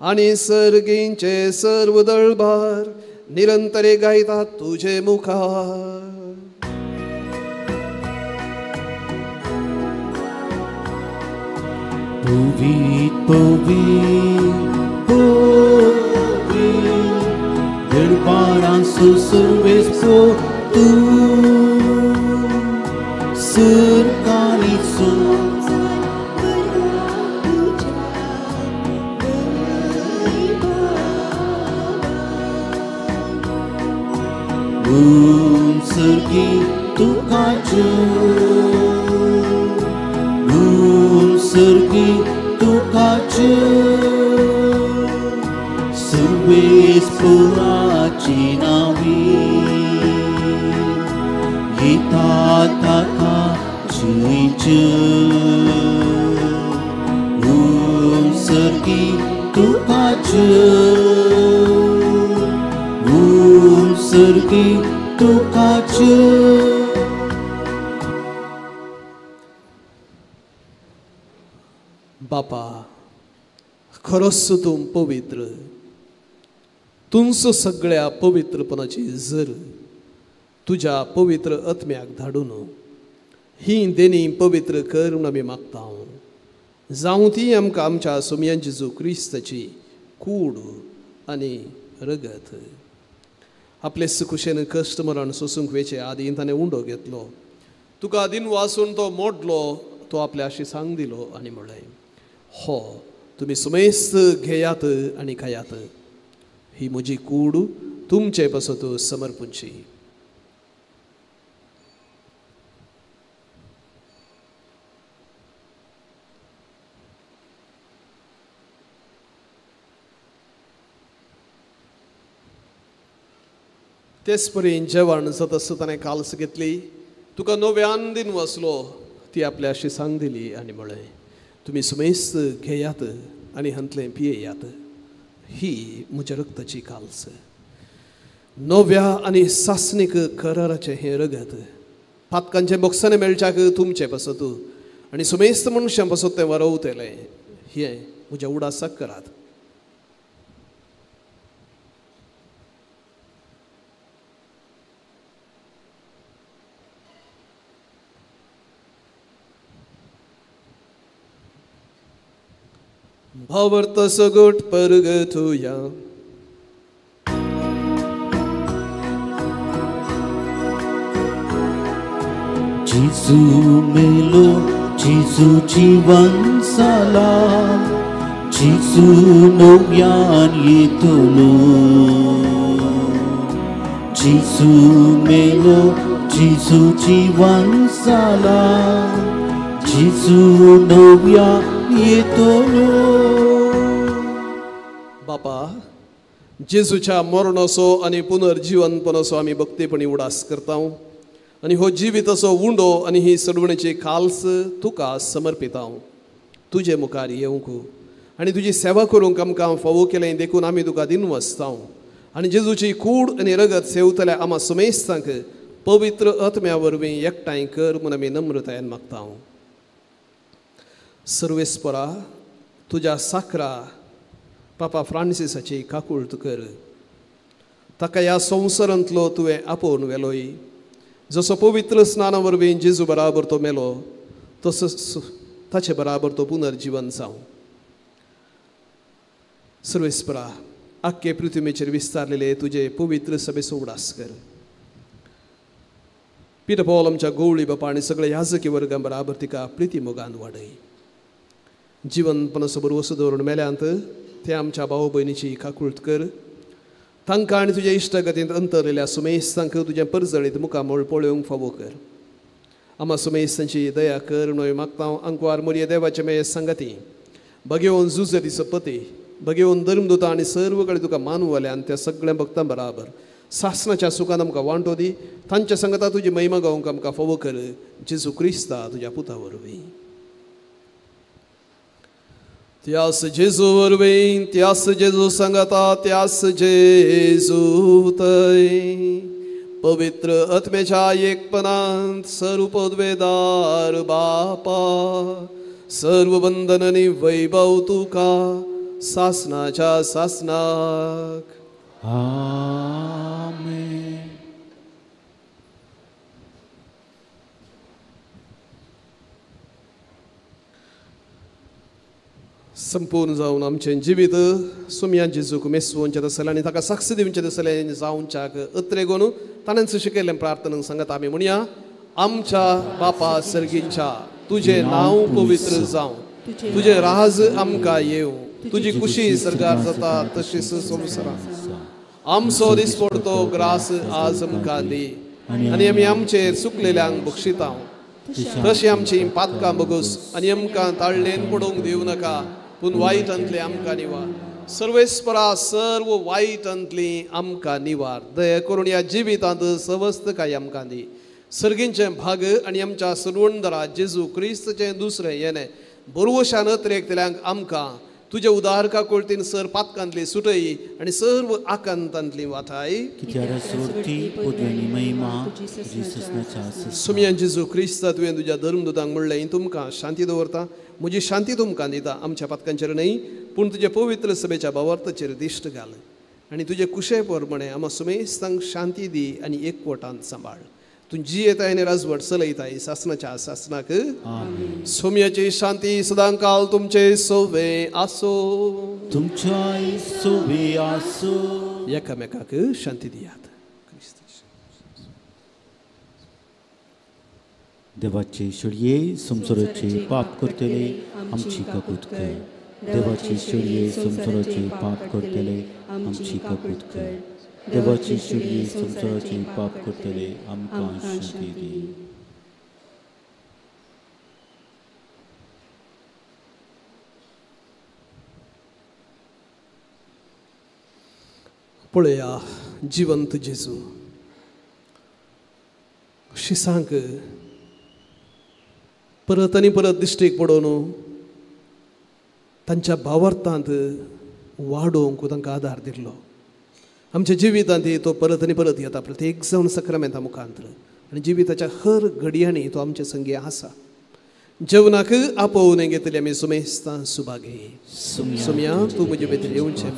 आनी सर्गींचे सर्व दळभार निरंतरे गायतात तुजे मुखार. पवित पवित पवित दरबारांसो सर्वेस्पो तूं सरकारी सर्गी तुका सर्गी तुका सर्वेस्पुराची नावी येता ताका सर्गी तुका सर्गी तुका. बापा, खरोच तूं पवित्र, तुमचो सगळ्या पवित्रपणाची जर तुज्या पवित्र आत्म्याक धाडून ही देणी पवित्र कर म्हूण आमी मागता. जावं ती आमकां आमच्या सोमयान जेजू क्रिस्ताची कूड आनी रगत. आपले सुकुशेन कश्ट मरण सोसूंक वेचे आदीं ताणें उंडो घेतलो, तुका दिन वासून तो मोडलो, तो आपल्या अशी सांग दिलो आनी म्हणलें, हो तुमी सुमेस्त घेयात आनी खायात, ही म्हजी कूड तुमचे पासत समर्पूंची. तेच परी जेवण जाता ताणें काल्स घेतली, तुका नव्यान दिन वसलो, ती आपल्या अशी सांग दिली आनी म्हणलें, तुमी सुमेस्त घेयात आनी हांतलें पियेयात, ही म्हज्या रक्ताची काल्स, नव्या आनी सासणीक कराराचें हें रगत, पातकांचें बोक्सांनी मेळच्याक तुमचें पासत आनी सुमेस्त मनशां पासत तें वरवतलें, हें म्हज्या उडासाक करात. भावार्थ सगट परगतुया. जेजू मेलो, जेजू जीवन जाला, जेजू नव्यान येतलो. जेजू मेलो, जेजू जीवन जाला, जेजू नव्यान येतलो. बापा, जेजूच्या मरणाचो आनी पुनर्जीवनपणाचो आमी भक्तीपणी उडास करता आनी हो जिविताचो उंडो आनी ही सडवणेची काल्स तुका समर्पिता. तुजे मुखार येवंक आनी तुजी सेवा करूंक आमकां फावो केलें देखून आमी तुका दिनवसता आनी जेजूची कूड आनी रगत सेवतल्या आमा समेस्तांक पवित्र आत्म्या वरवीं एकठांय कर म्हूण आमी नम्रतायेन मागता. सर्वेस्परा, तुज्या साकरा पापा फ्रांसिसाची काकूळत कर, ताका ह्या संवसारांतलो तुवें आपोवन व्हेलोय, जसो पवित्र स्नाना वरवीं जेजू बराबर तो मेलो तसोच ताचे बराबर तो पुनर्जीवन जावं. सर्वेस्परा, आख्खे पृथ्वीचेर विस्तारलेले तुजे पवित्र सभेचो उडास कर. पीटर पॉल आमच्या गवळी बापा आनी सगळे याजकी वर्गां बराबर तिका प्रिती मोगान वाडय. जिवनपणाचो भरवसो दवरून मेल्यांत ते आमच्या भाव भयणीची काकूळत कर, तांकां आनी तुज्या इश्टागतींत अंतरलेल्या सुमेस्तांक तुजें परजळीत मुखामळ पळोवंक फावो कर. आमा सुमेस्तांची दया कर न्हय मागता. आंकवार मोरये देवाचे मेये सांगाती बगेवन जुजरी सपती बगेवन धर्मदुता आनी सर्व कडेन तुका मानवले आनी त्या सगळ्या भक्तां बराबर सासणाच्या सुखान आमकां वांटो दी. तांच्या सांगता तुजी महिमा गावंक आमकां फावो कर, जेजू क्रिस्ता तुज्या पुता वरवीं. त्यास जेजू वरवीं, त्यास जेजू सांगता, त्यास जेजू थंय पवित्र आत्म्याच्या एकपणांत सर्व पदवेदार बापा सर्व वंदन आनी वैभव तुका सासनाच्या सासनाक. आमेन. संपूर्ण जावन आमचें जिवीत सुमया जेजूक मेसवोनचें तसलें आनी ताका साक्ष दिवचें तसलें जावच्याक अत्रेगोन ताणेंच शिकयल्लें प्रार्थना सांगत आमी म्हणया. आमच्या बापा सर्गींच्या, तुजें नांव पवित्र जावं, तुजें राज आमकां येवं, तुजी कुशी सरकार जाता तशीच संवसारांत. आमचो दिसपडतो ग्रास आज आमकां दी आनी आमी आमचेर चुकलेल्यांक बक्षिता तशी आमची पातकां बगोस आनी आमकां ताळ्ळेन पडोवंक दिवं नाका, पूण वायटांतलें आमकां निवार. सर्वेस्परा सर्व वायटांतली आमकां निवार. दया करून ह्या जिवितांत सवस्तकाय आमकां दी. सर्गींचें भाग आनी आमच्या सर्वंदरा जेजू क्रिस्तचें दुसरें येणें बरवशान अत्रेकतल्यांक आमकां तुज्या उदारका कोळतीन सर पातकांतली सुटय आनी सर्व आकांतांतली वाठाय. सुमयान जेजू क्रिस्ता तुवें तुज्या धर्मदूतांक म्हणलें, तुमकां शांती दवरता, म्हजी शांती तुमकां दिता. आमच्या पातकांचेर न्हय पूण तुज्या पवित्र सभेच्या भावार्थाचेर दिश्ट घाल आनी तुजे कुशे प्रमाणे आमा सुमेस्तांक शांती दी आनी एकवटान सांबाळ. तूं जियेताय आनी राजवट चलयताय सासनाच्या सासनाक. सोम्याची शांती सदांकाल तुमचे सोवे आसो. तुमच्याय सोवे आसो. एकामेकाक शांती दियात. देवाचे शेळये संवसाराचे पाप करतले आमची काकूत कर. देवाचे शेळये संवसाराचे पाप करतले आमची काकूत कर. देवाची शेळये संवसाराचे पाप करतले आमकां शांती दी. पळया जिवंत जेजू शिसांक परत आनी परत दिश्टीक पडोवन तांच्या भावार्थांत वाडोवंक तांकां आदार दिल्लो. आमच्या जिवितांत तो परत आनी परत येता प्रत्येक जावन सक्रामेंता मुखांतर आनी जिविताच्या हर घडयांनी तो आमचे संगी आसा. जेवणाक आपोवन घेतले आमी सुमेस्तां सुभागे. सुमया तूं म्हजे भितर येवचें.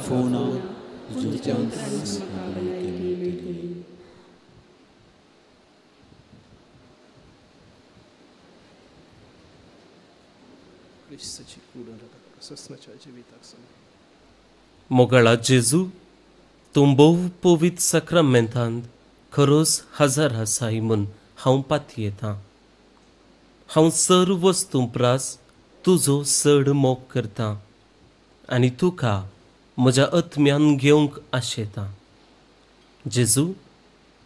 मोगाळा जेजू, तूं भोव पवित्र साक्रामेंतांत खरोच हजार आसाय म्हूण हांव पातयेतां. हांव सर्व वस्तूं प्रास तुजो चड मोग करतां आनी तुका म्हज्या आत्म्यान घेवंक आशेतां. जेजू,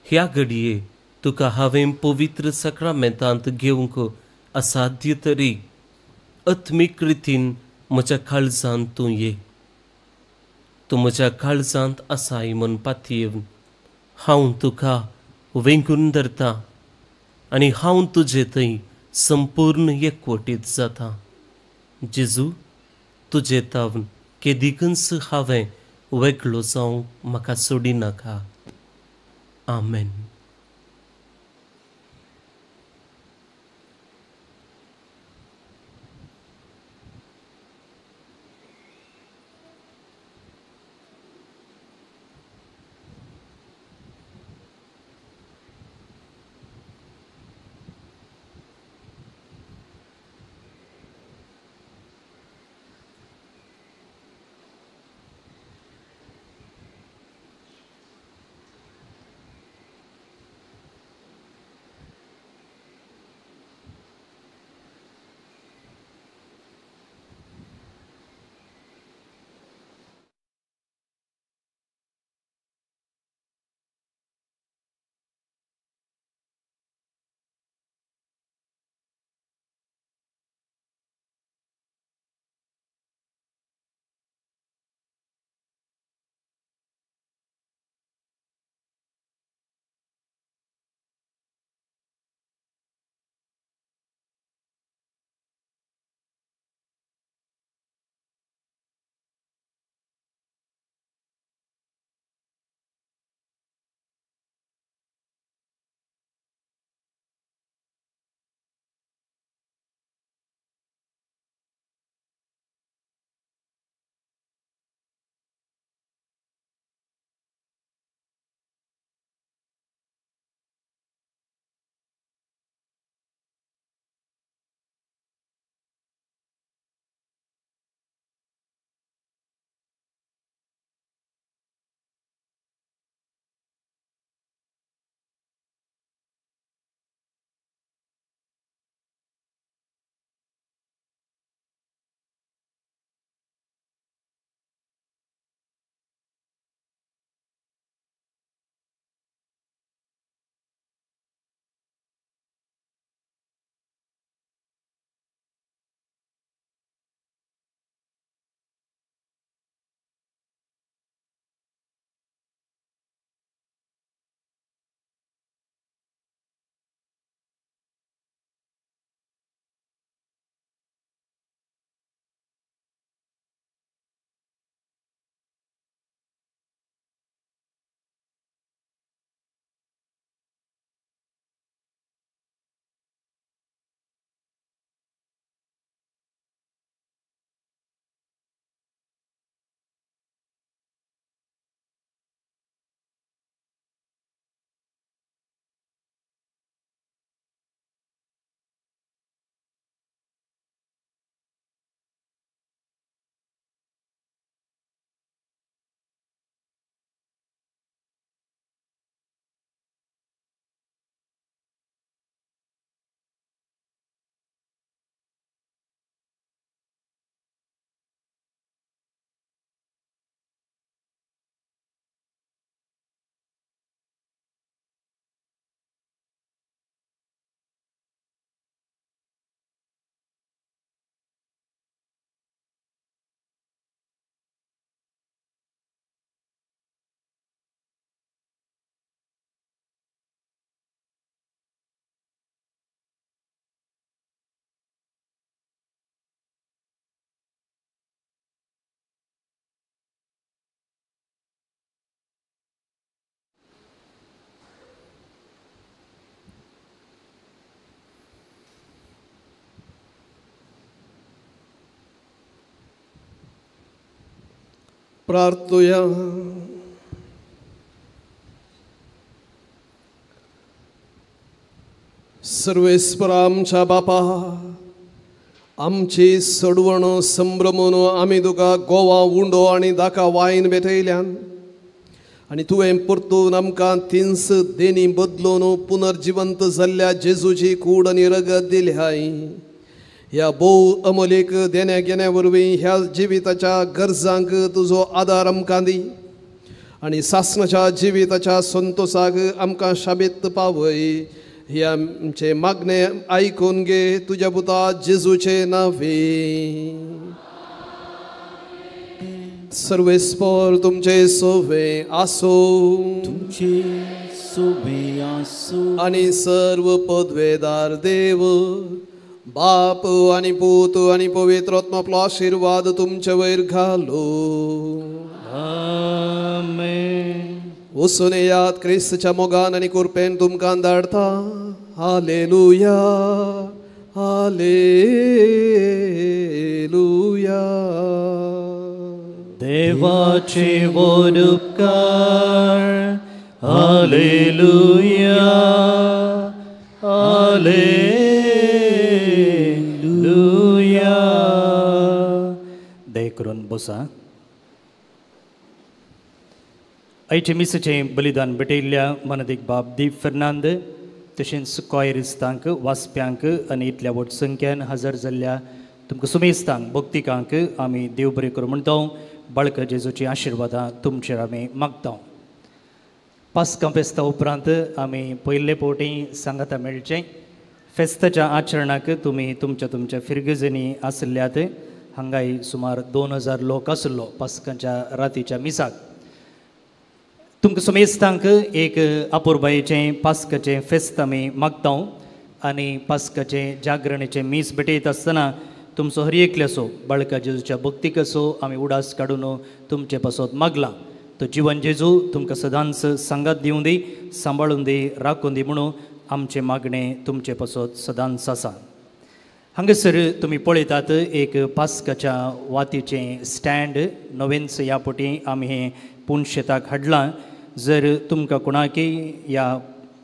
ह्या घडये तुका हांवें पवित्र साक्रामेंतांत घेवंक असाध्य तरी आत्मीक रितीन म्हज्या काळजांत तूं ये. तूं म्हज्या काळजांत आसाय म्हूण पातयेवन हांव तुका वेंगून धरता आनी हांव तुजे थंय संपूर्ण एकवटीत जाता. जेजू, तुजे तावन केदिकूच हांवें वेगळो जावंक म्हाका सोडिनाका. आमेन. प्रार्थुया. सर्वेस्पर आमच्या बापा, आमची सोडवण संभ्रमून आमी तुका गोवा उंडो आनी दाका वायन भेटयल्यान आनी तुवें परतून आमकां तिन्स देणी बदलून पुनर्जिवंत जाल्ल्या जेजूची कूड आनी रगत दिल्याय. ह्या भोव अमोलीक देण्या घेण्या वरवीं ह्या जिविताच्या गरजांक तुजो आदार आमकां दी आनी सासणाच्या जिविताच्या संतोसाक आमकां शाबीत पावय. हे आमचे मागणे आयकून घे तुज्या पुता जेजूचे नांवे. सर्वेस्पर तुमचे सोवे आसो, तुमचे सोवे आसो. आनी सर्व पदवेदार देव बाप आनी पूत आनी पवित्र आत्मो आपलो आशिर्वाद तुमचे वयर घालो. आमेन. वचून येयात क्रिस्तच्या मोगान आनी कृपेन तुमकां धाडता. Hallelujah, hallelujah. देवाचे व्हड उपकार. Hallelujah, hallelujah. दया करून बसा. आयचे मिसाचें बलिदान भेटयल्ल्या मनदीक बाब दीप फेर्नांद तशेंच कॉयरिस्तांक वाचप्यांक आनी इतल्या व्हड संख्यान हजर जाल्ल्या तुमकां सुमेस्तांक भक्तिकांक आमी देव बरें करूं म्हणटा. बाळका जेजूची आशिर्वादां तुमचेर आमी मागता. पास्कां फेस्ता उपरांत आमी पयले फावटी सांगाता मेळचें. फेस्ताच्या आचरणाक तुमी तुमच्या तुमच्या फिरगजांनी आसल्यात. हांगाय सुमार 2000 लोक आसलो पास्कांच्या रातीच्या मिसाक. तुमकां सुमेस्तांक एक अपुरबायेचें पास्काचें फेस्त आमी मागता आनी पास्काचें जागरणेचें मीस भेटयत आसतना तुमचो हर एकल्याचो बाळका जेजूच्या भक्तिकाचो आमी उडास काडून तुमचे पासत मागलां. तो जिवन जेजू तुमकां सदांच सांगात दिवं दी, सांबाळून दी, राखून दी म्हणून आमचें मागणें तुमचे पासत सदांच आसा. हांगासर तुमी पळयतात एक पास्काच्या वातीचें स्टँड नवेंच ह्या फावटी आमी हें पुनशेताक हाडलां. जर तुमकां कोणाकय ह्या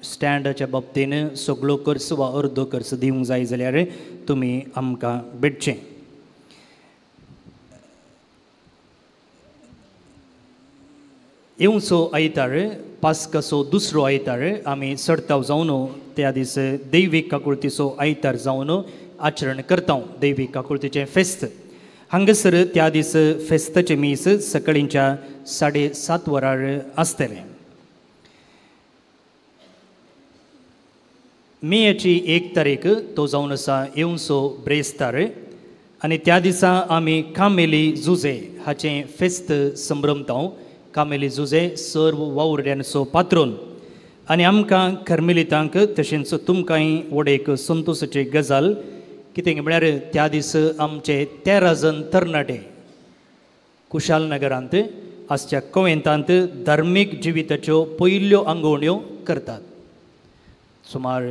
स्टँडाच्या बाबतीन सगळो खर्च वा अर्दो खर्च दिवंक जाय जाल्यार तुमी आमकां भेटचें. येवचो आयतार पास्काचो दुसरो आयतार आमी चडताव जावन त्या दीस दैवीक काकुळतीचो आयतार जावन आचरण करता. दैवीक काकुळतीचें फेस्त हांगासर त्या दीस फेस्ताचें मीस सकाळींच्या 7:30 वरार आसतलें. मेयाची 1 तारीख तो जावन आसा येवचो ब्रेस्तार आनी त्या दिसा आमी कामेली जुजे हाचें फेस्त संभ्रमता. कामेली जुजे सर्व वावुरड्यांचो पात्रोन आनी आमकां कर्मेलितांक तशेंच तुमकांय व्हड एक संतोसाची गजाल कितें म्हळ्यार त्या दीस आमचे 13 जण तरणाटे कुशालनगरांत आसच्या कोवेंतांत धार्मीक जिविताच्यो पयल्यो आंगवण्यो करतात. सुमार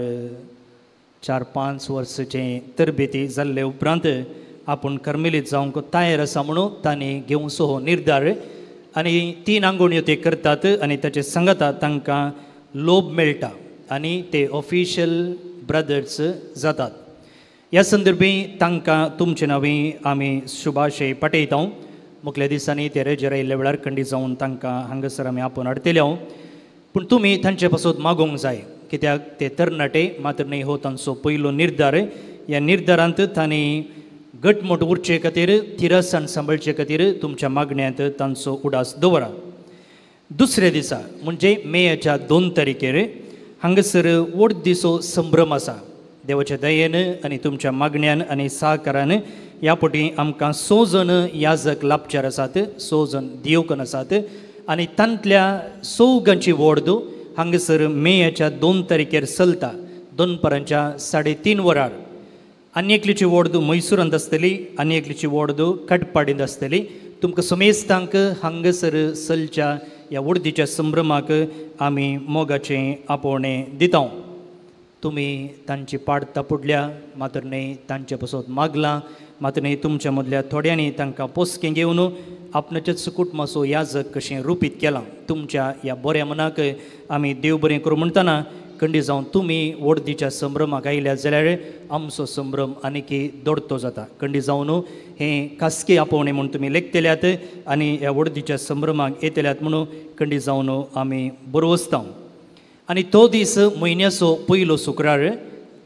4-5 वर्सांचे तरबेती जाल्ले उपरांत आपूण कर्मेलीत जावंक तयार आसा म्हणून तांणी घेवचो हो निर्धार आनी 3 आंगवण्यो ते करतात आनी ताचे सांगाता तांकां लोभ मेळटा आनी ते ऑफिशियल ब्रदर्स जातात. ह्या संदर्भी तांकां तुमचे नांवी आमी शुभाशय पाठयता. मुखल्या दिसांनी ते रेजेर आयिल्ल्या वेळार खंडीत जावन तांकां हांगासर आमी आपोवन हाडटले. पूण तुमी तांचे पासत मागोवंक जाय कित्याक ते तरणाटे मात्र न्हय हो तांचो पयलो निर्धार. ह्या निर्धारांत तांणी घटमूट उरचे खातीर थिरसाण सांबाळचे खातीर तुमच्या मागण्यांत तांचो उडास दवरा. दुसऱ्या दिसा म्हणजे मेयाच्या 2 तारखेर हांगासर व्हड दिसो संभ्रम आसा. देवाच्या दयेन आनी तुमच्या मागण्यान आनी सहकारान ह्या फावटी आमकां 6 जण याजक लापचार आसात, 6 जण दियोकन आसात आनी तांतल्या 6गांची वॉर्ड हांगासर मेयाच्या 2 तारखेर चलता दनपारांच्या 3:30 वरार. आनी एकलीची वॉर्ड म्हैसूरांत आसतली आनी एकलीची वॉर्ड कटपाडींत आसतली. तुमकां समेस्तांक हांगासर चलच्या ह्या वडदीच्या संभ्रमाक आमी मोगाचें आपोवणें दिता. तुमी तांची पाड तापुडल्या मात्र न्हय तांचे पासत मागलां मात न्ही तुमच्या मदल्या थोड्यांनी तांकां पोसकें घेवन आपणाचेच कुटुंबाचो याजक कशें रुपीत केलां. तुमच्या ह्या बऱ्या मनाक आमी देव बरें करूं म्हणटना कंडी जावन तुमी वडदीच्या संभ्रमाक आयल्यात जाल्यार आमचो संभ्रम आनीकी दोडतो जाता. कंडी जावन हें खासगी आपोवणें म्हूण तुमी लेखतल्यात आनी ह्या वडदीच्या संभ्रमाक येतल्यात म्हणून कंडी जावन आमी बरवसता. आनी तो दीस म्हयन्याचो पयलो शुक्रार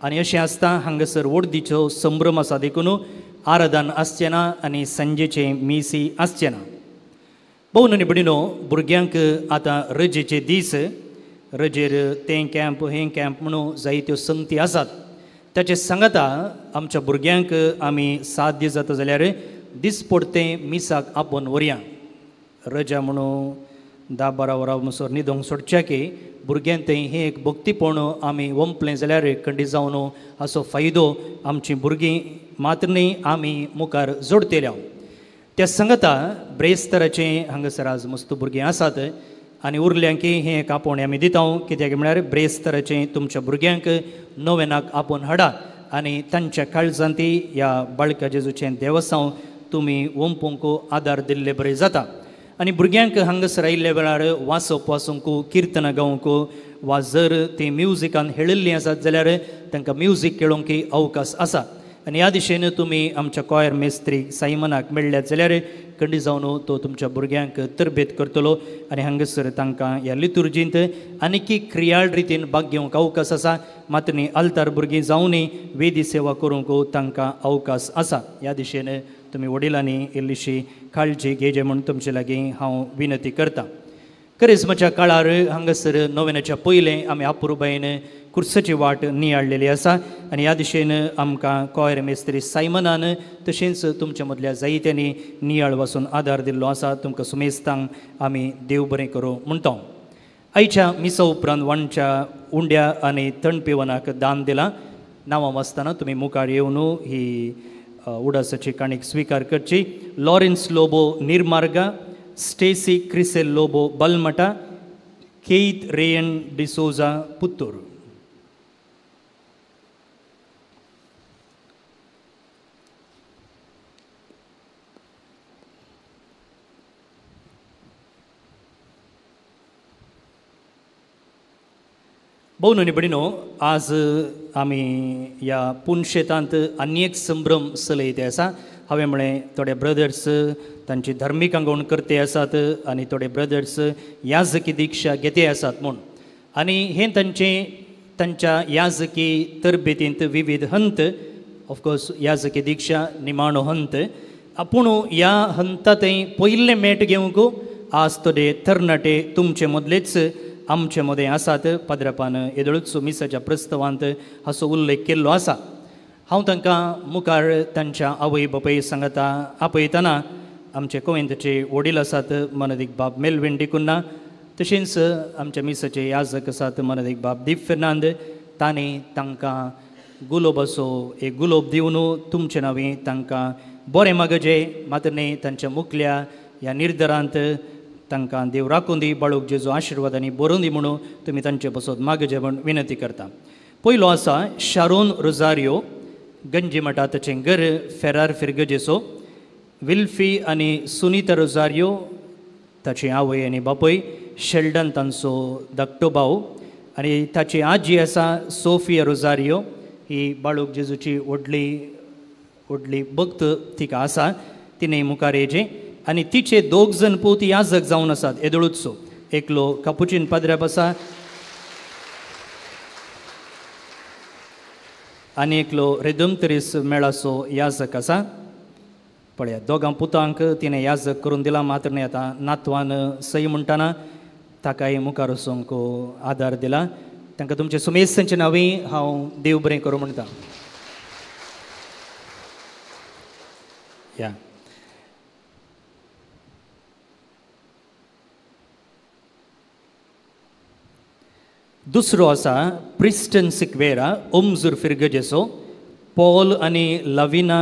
आनी अशें आसता हांगासर वडदीचो संभ्रम आसा देखून आराधन आसचें ना आनी सांजेचें मिसी आसचें ना. भोवन आनी भयणीनो, भुरग्यांक आतां रजेचे दीस, रजेर तें कॅम्प हें कॅम्प म्हणून जायत्यो संगती आसात. ताचे सांगाता आमच्या भुरग्यांक आमी साध्य जाता जाल्यार दिसपडतें मिसाक आपोवन व्हरया. रजा म्हणून 10-12 वरां म्हणसर न्हिदोंक सोडच्या की भुरग्यांक तें हें एक भक्तीपण आमी वंपलें जाल्यार खंडीत जावन हाचो फायदो आमचीं भुरगीं मात्र न्ही आमी मुखार जोडटले. त्या सांगाता ब्रेस्तराचें हांगासर आज मस्त भुरगीं आसात आनी उरल्यांकी हें एक आपोवणें आमी दिता. कित्याक म्हळ्यार ब्रेस्तराचें तुमच्या भुरग्यांक नोवेनाक आपोवन हाडा आनी तांच्या काळजांत ह्या बाळका जेजूचें देवसांव तुमी वंपूंक आदार दिल्ले बरें जाता. आनी भुरग्यांक हांगासर आयिल्ल्या वेळार वाचप वाचूंक, किर्तनां गावंक वा जर तीं म्युजिकान हेळिल्लीं आसात जाल्यार तांकां म्युजीक खेळोवंक अवकाश आसा. आनी ह्या दिशेन तुमी आमच्या कॉयर मेस्त्री सायमनाक मेळ्ळ्यात जाल्यार खंडीत जावन तो तुमच्या भुरग्यांक तरबेत करतलो आनी हांगासर तांकां ह्या लितुर्जींत आनीकी क्रियाळ रितीन भाग घेवंक अवकाश आसा. मात न्ही आल्तार भुरगीं जावनूय वेदी सेवा करूंक तांकां अवकाश आसा. ह्या दिशेन तुमी वडिलांनी इल्लीशी काळजी घेवची म्हूण तुमचे लागीं हांव विनंती करतां. करिज्माच्या काळार हांगासर नोवेनाच्या पयलें आमी अपुरबायेन कुर्साची वाट नियाळलेली आसा आनी ह्या दिशेन आमकां कॉयर मेस्त्री सायमनान तशेंच तुमच्या मदल्या जायत्यांनी नियाळ वाचून आदार दिल्लो आसा. तुमकां सुमेस्तांक आमी देव बरें करूं म्हणटा. आयच्या मिसा उपरांत वांच्या उंड्या आनी थंड पिवनाक दान दिलां. नांवां वाचतना तुमी मुखार येवन ही उडासाची काणीक स्विकार करची. Lawrence Lobo Nirmarga, Stacy Crisel Lobo Balmatta, Keith Rayan D'Souza Puttur. भोवन आनी भयणीनो, आज आमी ह्या पुनशेतांत आनी एक संभ्रम चलयते आसा. हांवें म्हळें थोडे ब्रदर्स तांची धार्मीक आंगवण करते आसात आनी थोडे ब्रदर्स याजकी दिक्षा घेते आसात म्हूण. आनी हें तांचें तांच्या याजकी तरबेतींत विविध हंत, ऑफकोर्स याजकी दिक्षा निमाणो हंत, पूण ह्या हंता थंय पयलें मेट घेवंक आज थोडे तरणाटे तुमचे मदलेच आमचे मदें आसात. पाद्रापान येदोळूच मिसाच्या प्रस्तावांत हाचो उल्लेख केल्लो आसा. हांव तांकां मुखार तांच्या आवय बापूय सांगाता आपयतना आमचे कोवेंताचे वडील आसात मनदीक बाब मेलवीन डिकुन्ना, तशेंच आमच्या मिसाचे याजक आसात मनदीक बाब दीप फेर्नांद, तांणी तांकां गुलोबाचो एक गुलोब दिवन तुमचे नांवी तांकां बरें मागजे. मात न्ही तांच्या मुखल्या ह्या निर्धारांत तांकां देव राखून दी, बाळूक जेजू आशिर्वाद आनी बरोवन दी म्हणून तुमी तांचे बसत मागजे म्हूण विनंती करता. पयलो आसा शारोन रोजारियो, गंजी मठा ताचें घर फेरार फिरगजेचो. विल्फी आनी सुनीता रोजारियो ताची आवय आनी बापूय, शेल्डन तांचो धाकटो भाव आनी ताची आजी आसा सोफिया रोजारियो, ही बाळूक जेजूची व्हडली व्हडली भक्त तिका आसा, तिणें मुखार येचें. आनी तिचे दोग जण पूत याजक जावन आसात येदोळूचो, एकलो कापुचीन पाद्राप आसा आनी एकलो रेदमतरीस मेळाचो याजक आसा. पळया दोगां पुतांक तिणें याजक करून दिला. मात्र न्ही आतां नातवान सई म्हणटना ताकाय मुखार वचूंक आदार दिला. तांकां तुमचे सुमेस्तांचे नांवी हांव देव बरें करूं म्हणटा. या दुसरो आसा प्रिस्टन सिक्वेरा, ओमजूर फिरगजेचो. पॉल आनी लविना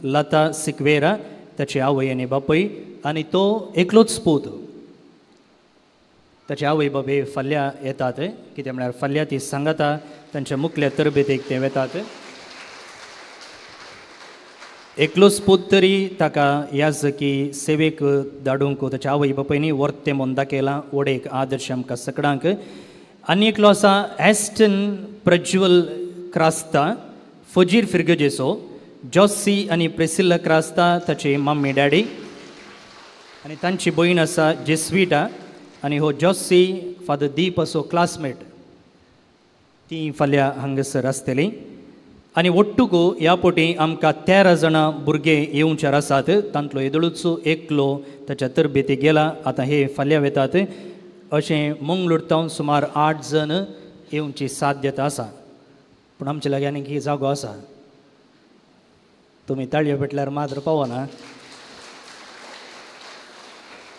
लता सिक्वेरा ताची आवय आनी बापूय आनी तो एकलोच पूत. ताचे आवय बापूय फाल्यां येतात, कितें म्हळ्यार फाल्यां ती सांगाता तांच्या मुखल्या तरबेतेक ते वेतात. एकलोच पूत तरी ताका याजकी सेवेक धाडूंक ताच्या आवय बापायनी वर्ते म्हूण दाखयलां वडेक आदर्श आमकां सगळ्यांक. आनी एकलो आसा एस्टन प्रज्वल क्रास्ता फजीर फिर्गजेचो, जॉसी आनी प्रेसिल्ला क्रास्ता ताची मम्मी डॅडी आनी तांची भयण आसा जेस्विटा आनी हो जॉसी फादर दीप असो क्लासमेट, ती फाल्यां हांगासर आसतली. आनी ಒಟ್ಟುಗು ह्या पोटी आमकां 13 जाणां भुरगे येवच्यार आसात. तांतलो येदोळूच एकलो ताच्या तरबेती गेला, आतां हे फाल्यां वेतात. अशें मंगळूर तावन सुमार 8 जण येवची साध्यता आसा, पूण आमचे लागीं आनीक ही जागो आसा. तुमी ताळयो पेटल्यार मात्र पावना.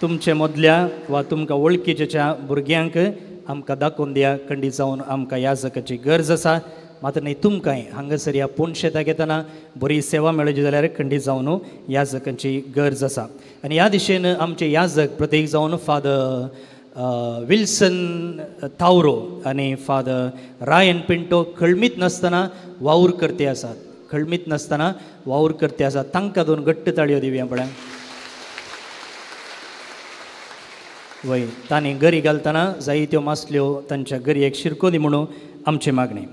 तुमचे मदल्या वा तुमकां वळखीच्या भुरग्यांक आमकां दाखोवन दिया खंडीत जावन आमकां याजकाची गरज आसा. मात्र न्ही तुमकांय हांगासर ह्या पुणशेताक येतना बरी सेवा मेळची जाल्यार खंडीत जावन याजकांची गरज आसा. आनी ह्या दिशेन आमचे याजक प्रत्येक जावन फादर विल्सन तावरो आनी फादर रायन पिंटो खळमीत नासतना वावर करते आसात, खळमीत नासतना वावर करते आसात. तांकां दोन घट्ट ताळयो दिवया पळय. वय तांणी गरी घालतना जायत्यो मासल्यो तांच्या गरयेक शिरको दी म्हणून आमची मागणी.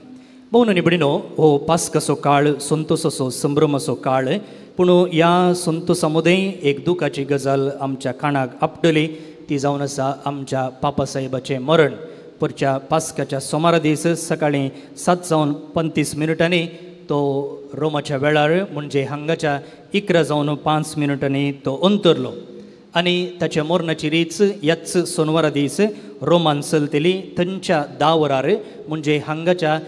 भोवन आनी भयणीनो, हो पास्काचो काळ संतोसाचो संभ्रमाचो काळ, पूण ह्या संतोसा मदें एक दुखाची गजाल आमच्या कानाक आपटली, ती जावन आसा आमच्या पापासाहेबाचें मरण. परच्या पास्काच्या सोमारा दीस सकाळीं 7:35 तो रोमाच्या वेळार म्हणजे हांगाच्या 11:05 तो अंतरलो आनी ताच्या मरणाची रीच ह्याच सोनवारा दीस रोमान चलतली थंयच्या 10 वरार म्हणजे हांगाच्या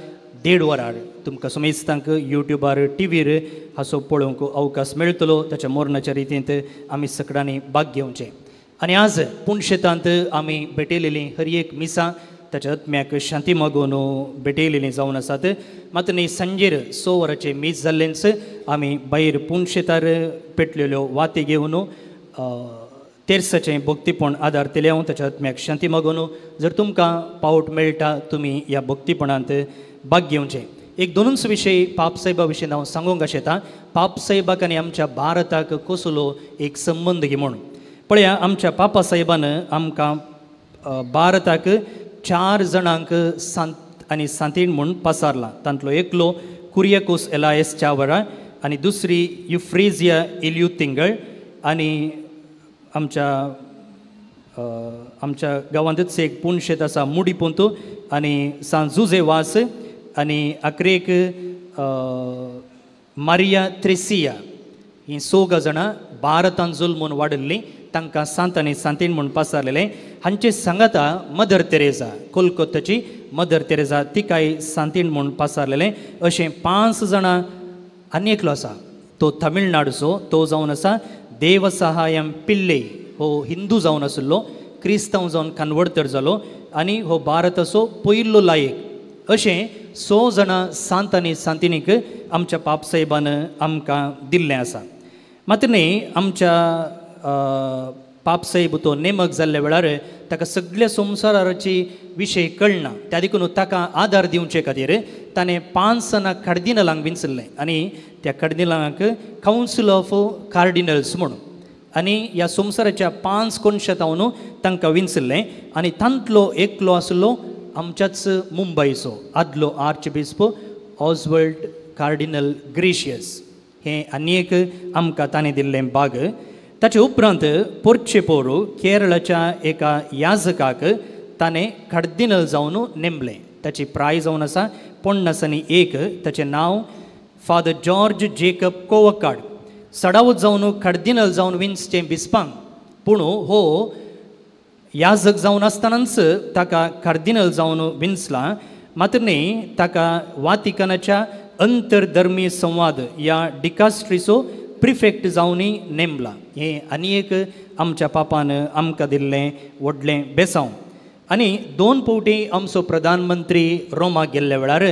1.5 वरार. तुमकां समेस्तांक युट्युबार टिवीर हाचो पळोवंक अवकाश मेळटलो. ताच्या मरणाच्या रितींत आमी सगळ्यांनी भाग घेवचें. आनी आज पुणशेतांत आमी भेटयलेलीं हर एक मिसां ताच्या आत्म्याक शांती मागून भेटयलेलीं जावन आसात. मात न्ही सांजेर 6 वरांचें मीस जाल्लेंच आमी भायर पुणशेतार पेटलेल्यो वाती घेवन तेर्साचें भक्तीपण आदार दिले हांव ताच्या आत्म्याक शांती मागून. जर तुमकां पावट मेळटा तुमी ह्या भक्तीपणांत भाग घेवचें. एक दोनूच विशय पापसाहेबा विशीं हांव सांगूंक आशेता. पापसाहेबाक आनी आमच्या भारताक कसलो एक संबंद गी म्हूण पळया. आमच्या पापासाहेबान आमकां भारताक 4 जाणांक सांत आनी सांतीण म्हूण पासारला. तांतलो एकलो कुरियाकोस एलायस चावरा आनी दुसरी युफ्रेजिया इल्यू तिंगळ आनी आमच्या आमच्या गांवांतच एक पुणशेत आसा मुडी पोंतू आनी सांत जुजे वास आनी आखरेक मारिया त्रेसिया. ही 6 जाणां भारतान जल्मून वाडिल्लीं, तांकां सांत आनी सांतीण म्हूण पासारलेलें. हांचे सांगाता मदर तेरेजा, कोलकोत्ताची मदर तेरेजा, तिकाय सांतीण म्हूण पासारलेलें. अशें 5 जाणां. आनी एकलो आसा तो तमिळनाडूचो, तो जावन आसा देवसहायम पिल्ले. हो हिंदू जावन आशिल्लो, क्रिस्तांव जावन कन्वर्टर जालो आनी हो भारताचो पयलो लायक. अशें 6 जाणां सांत आनी सांतिणीक आमच्या पापसाहेबान आमकां दिल्लें आसा. मात्र न्ही आमच्या पापसाहेब तो नेमक जाल्ल्या वेळार ताका सगळ्या संवसाराची विशय कळना, त्या देखून ताका आदार दिवचे खातीर ताणें 5 जाणां कार्डिनलांक विंचलें आनी त्या कार्डिनलांक कावन्सील ऑफ कार्डिनल्स म्हणून आनी ह्या संवसाराच्या 5 कोनशांत तांकां विंचलें. आनी तांतलो एकलो आसलो आमच्याच मुंबयचो आदलो आर्चबिस्प ऑजवर्ल्ड कार्डिनल ग्रेशियस. हें आनी एक आमकां ताणें दिल्लें बाग. ताचे उपरांत पोरचे पोरू केरळाच्या एका याजकाक ताणें कार्डिनल जावन नेमलें. ताची प्राय जावन आसा 51. ताचें नांव फादर जॉर्ज जेकब कोवकाड. सडावत जावन कार्डिनल जावन विंचचें बिस्पांक, पूण हो याजक जावन आसतनाच ताका कार्डिनल जावन विंचला. मात्र न्ही ताका वातिकनाच्या अंतरधर्मी संवाद ह्या डिकास्ट्रीचो प्रिफेक्ट जावनूय नेमला. हें आनी एक आमच्या पापान आमकां दिल्लें व्हडलें बेसांव. आनी 2 फावटी आमचो प्रधानमंत्री रोमाक गेल्ल्या वेळार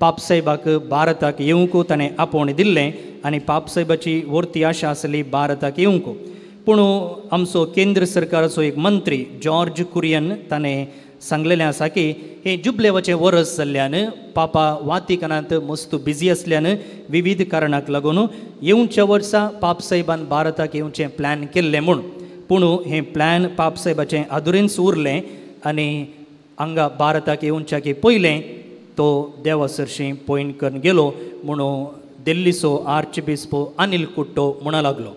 पापसाहेबाक भारताक येवंक ताणें आपोवणें दिल्लें आनी पापसाहेबाची वर्ती आशा आसली भारताक येवंक. पूण आमचो केंद्र सरकाराचो एक मंत्री जॉर्ज कुरियन ताणें सांगलेलें आसा की हें जुबलेवाचें वरस जाल्ल्यान पापा वातिकनांत मस्त बिजी आसल्यान विविध कारणाक लागून येवच्या वर्सा पापसाहेबान भारताक येवचें प्लॅन केल्लें म्हूण. पूण हें प्लॅन पापसाहेबाचें आदुरेंच उरलें आनी हांगा भारताक येवच्याकी पयलें तो देवा सरशीं पॉयंट करून गेलो म्हणून दिल्लीचो आर्चबिस्प अनिल कुट्टो म्हणा लागलो.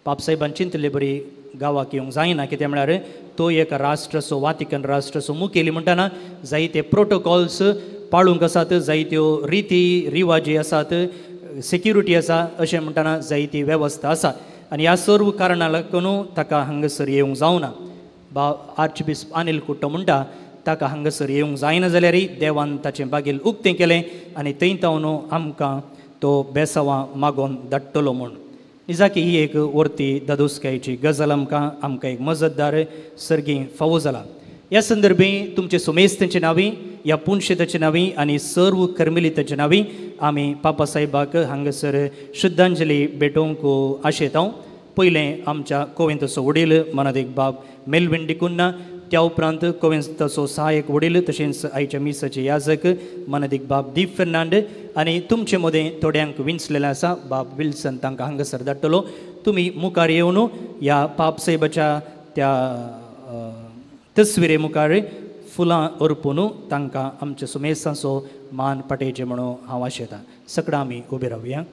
पापसाहेबान चिंतले बरी गांवाक येवंक जायना, कितें म्हळ्यार तो एका राष्ट्राचो वातिकन राष्ट्राचो मुखेली म्हणटना जायते प्रोटोकॉल्स पाळूंक आसात, जायत्यो रिती रिवाजी आसात, सेक्युरिटी आसा, अशें म्हणटना जायती वेवस्था आसा आनी ह्या सर्व कारणां लागून ताका हांगासर येवंक जावना. बा आर्चबिस्प अनिल कुट्टो म्हणटा ताका हांगासर येवंक जायना जाल्यारय देवान ताचें बागेल उक्तें केलें आनी थंय तावन आमकां तो बेसांवां मागोवन धाडटलो म्हूण. निजाकी ही एक वर्ती दादोसकायेची गजाल आमकां आमकां एक मजतदार सर्गी फावो जाला. ह्या संदर्भी तुमचे सुमेस्तांचे नांवी, ह्या पुनशेताचे नांवी आनी सर्व कर्मेलिताचे नांवी आमी पापा साहेबाक हांगासर श्रद्धांजली भेटोवंक आशेता. पयलें आमच्या कोवेंताचो वडील मनादीक बाब मेलविन डिकुन्ना, त्या उपरांत कोवेंताचो सहायक वडील तशेंच आयच्या मिसाचे याजक मनादीक बाब दीप फेर्नांड आनी तुमचे मदें थोड्यांक विंचलेलें आसा बाब विल्सन तांकां हांगासर धाडटलो. तुमी मुखार येवन ह्या पापसाहेबाच्या त्या तस्विरे मुखार फुलां अर्पून तांकां आमच्या सुमेसांचो मान पाटयचें म्हणून हांव आशेतां. सगळां आमी उबे रावया.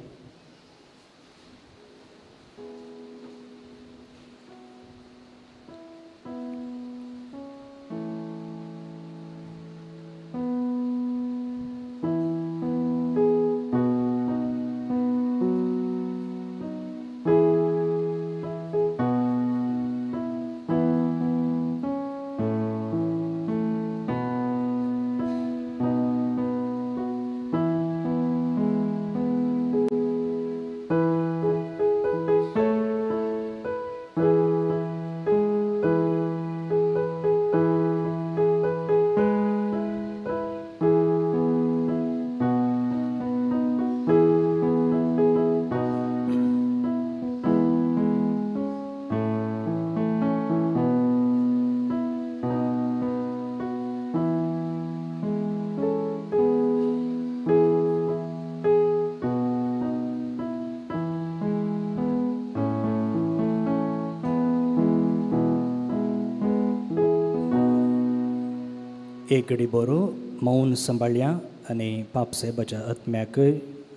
एक घडी बरो मौन सांबाळया आनी पापसाहेबाच्या आत्म्याक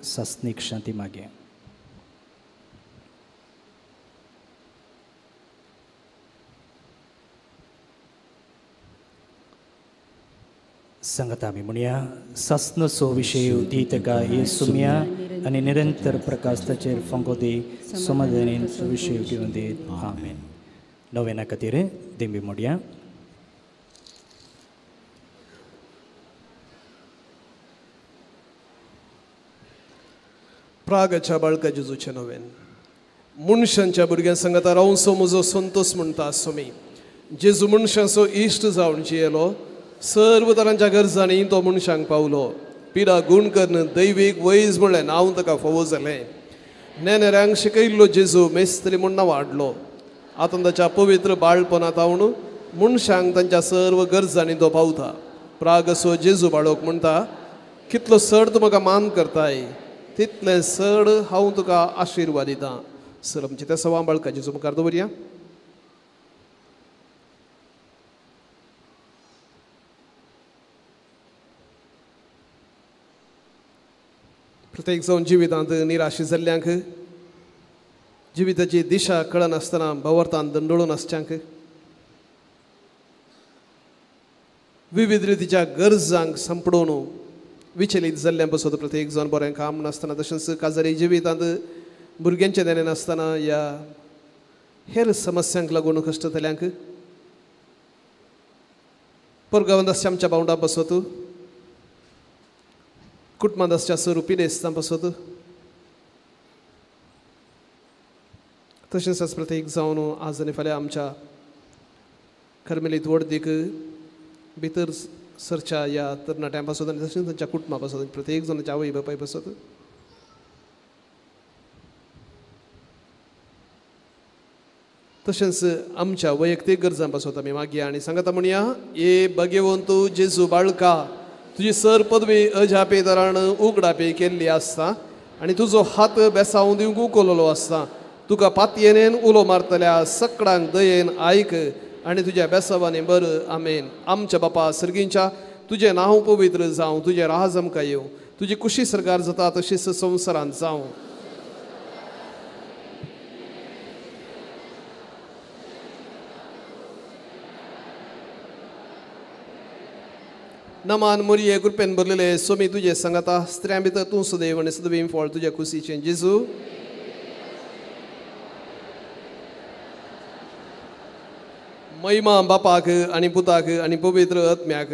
सासणीक शांती मागया. सांगता आमी म्हणया, सासणाचो विशय दी ताका येसुम्या आनी निरंतर प्रकाश ताचेर फांको दी, समाधानीन विशय घेवन दी. आमेन. नवेना खातीर देंबी मोडया. प्रागाच्या बाळका जेजूचें नवेन. मनशांच्या भुरग्यां सांगता रावसो म्हजो संतोस म्हणटा स्वामी. जेजू मनशांचो इश्ट जावन जियेलो, सर्व तरांच्या गरजांनी तो मनशांक पावलो. पिडा गूण करून दैवीक वैज म्हणलें नांव ताका फावो जालें. नेनेऱ्यांक शिकयल्लो जेजू मेस्त्री म्हूण नांव हाडलो. आतां ताच्या पवित्र बाळपणांत हांव मनशांक तांच्या सर्व गरजांनी तो पावता. प्रागसो जेजू बाळोक म्हणटा, कितलो चड तूं म्हाका मान करताय तितलें चड हांव तुका आशिर्वाद दितां. सर आमचे त्या सवां बाळका जेजू मुखार दवरया. प्रत्येक जावन जिवितांत निराशी जाल्ल्यांक, जिविताची दिशा कळनासतना भवर्थान दंडोळून आसच्यांक, विविध रितीच्या गरजांक सांपडोवन विचलीत जाल्ल्यां पासत प्रत्येक जावन बरें काम नासतना, तशेंच काजारी जिवितांत भुरग्यांचें देणें नासतना या हेर समस्यांक लागून कश्टतल्यांक, परगांवांत आसच्या आमच्या भावंडां पासत, कुटुंबांत आसच्या स्वरुपी देस्तां पासत, तशेंच प्रत्येक जावन आज आनी फाल्यां आमच्या कर्मेलीत वडदीक भितर सरच्या ह्या तरणाट्यां पासत आनी तशेंच तांच्या कुटुंबा पासत, प्रत्येक जाणाच्या आवय बापाय पासत, तशेंच आमच्या वैयक्तीक गरजां पासत आमी मागया आनी सांगता म्हणया. ए भगेवंत जेजू बाळका, तुजी सर पदवी अजापे दरान उगडापी केल्ली आसता आनी तुजो हात बेसावून दिवंक उखललो आसता. तुका पातयेन उलो मारतल्या सकडांक दयेन आयक आनी तुज्या बेसावांनी बर. आमेन. आमच्या बापा सर्गींच्या, तुजें नांव पवित्र जावं, तुजें राज आमकां येवं, तुजी कुशी सरकार जाता तशीच संवसारांत जावं. नमान मोरये कृपेन भरलेले सोमी तुजे सांगाता, स्त्रियां भितर तूं सदैव आनी सदैव फळ तुज्या कुशीचें जेजू. महिमा बापाक आनी पुताक आनी पवित्र आत्म्याक.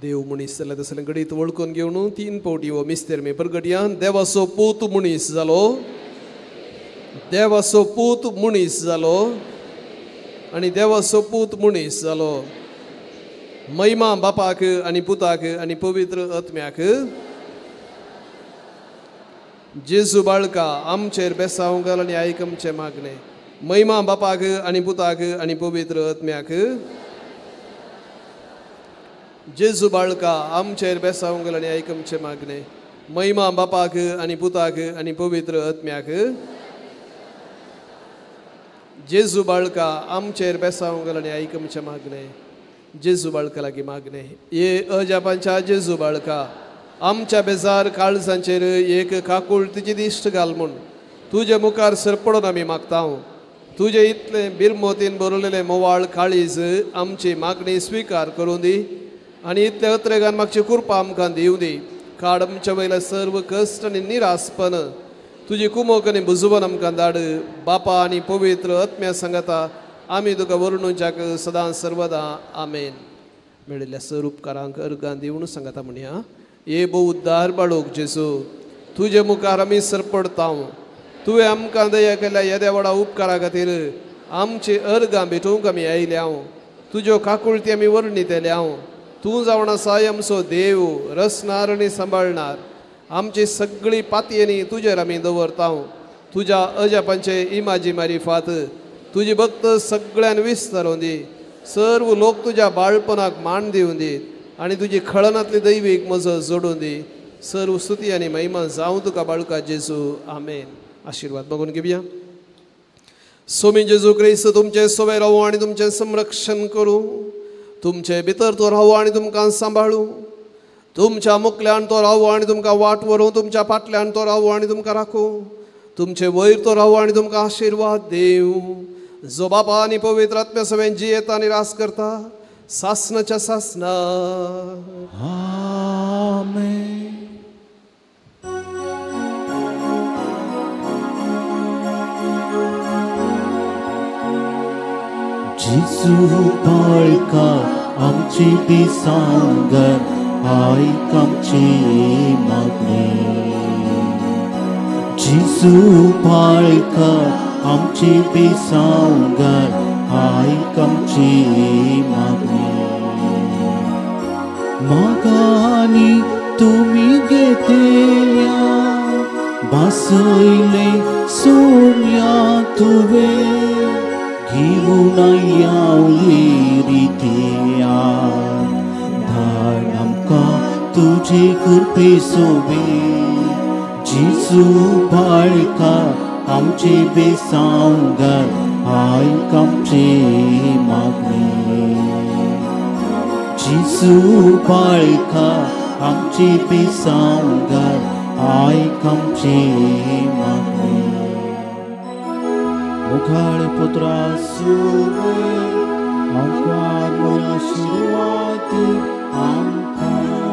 देव मनीस जाल्यार तसलें घडीत वळखून घेवन 3 फावटी हो मिस्तेर मी परगटयान देवाचो पूत मनीस जालो, देवाचो पूत मनीस जालो आनी देवाचो पूत मनीस जालो. महिमा बापाक आनी पुताक आनी पवित्र आत्म्याक. जेजू बाळका आमचेर बेसावंक घाल आनी आयक आमचें मागणें. महिमा बापाक आनी पुताक आनी पवित्र आत्म्याक. जेजू बाळका आमचेर बेसावंक घाल आनी आयक आमचें मागणें. महिमा बापाक आनी पुताक आनी पवित्र आत्म्याक. जेजू बाळका आमचेर बेसावंक घाल आनी आयक आमचें मागणें. जेजू बाळका लागीं मागणें. ये अजापांच्या जेजू बाळका, आमच्या बेजार काळजांचेर एक काकुळतीची दिश्ट घाल म्हूण तुजे मुखार सरपडून आमी मागता. तुजे इतलें बिरमोतीन बरयलेलें मोवाळ काळीज आमची मागणी स्विकार करूं दी आनी इतले अत्रेगान मागची कृपा आमकां दिवं दी. काड आमच्या वयले सर्व कश्ट आनी निरासपण, तुजी कुमोक आनी बुजवण आमकां धाड. बापा आनी पवित्र आत्म्या सांगता आमी तुका वर्णुच्याक सदां सर्वदां. आमेन. मेळिल्ल्या सर उपकारांक अर्गां दिवन सांगता म्हणया. ये भोव उद्दार बाळूक जेजू, तुजे मुखार आमी सरपडता. तुवें आमकां दया केल्या येद्या व्हडा उपकारा खातीर आमची अर्गां भेटोवंक आमी आयल्या. तुज्यो काकुळती आमी वर्णितल्या. तूं जावन आसा आमचो देव, रसणार आनी सांबाळणार. आमची सगळी पातयेनी तुजेर आमी दवरता. तुज्या अजापांचे इमाजी मारिफात तुजी भक्त सगळ्यान विस्तारून दी. सर्व लोक तुज्या बाळपणाक मान दिवन दी आनी तुजी खळनांतली दैवीक मजत जोडून दी. सर्व स्तुती आनी महिमा जावं तुका बाळका जेजू. आमेन. आशिर्वाद मागून घेवया. सोमी जेजू क्रिस्त तुमचें सोवे रावूं आनी तुमचें संरक्षण करूं. तुमचे भितर तो रावूं आनी तुमकां सांबाळूं. तुमच्या मुखल्यान तो रावूं आनी तुमकां वाट व्हरूं. तुमच्या फाटल्यान तो रावूं आनी तुमकां राखूं. तुमचे वयर तो रावूं आनी तुमकां आशिर्वाद दिवं. जो बापा आनी पवित्र आत्म्या सवें जियेता आनी रास करता सासनाच्या सासना. आमेन. जेजू बाळका आमची बिसांगर, आयक आमची मागणी. जेजू बाळका आमची बिसांगर, आयक आमची मागणी. मागानी तुमी घेतल्या बासयले सोम्या तुवें घेवन यावली रित्या. धाड आमकां तुजे कृपे सोबे. जेजू बाळका आमचे बेसांगर, आयक आमची मागणी. जेजू बाळका आमचे बेसांगर, आयक आमची मागणी. मुखाळ पुत्रा सुवे आमकां आशिर्वाद आमकां.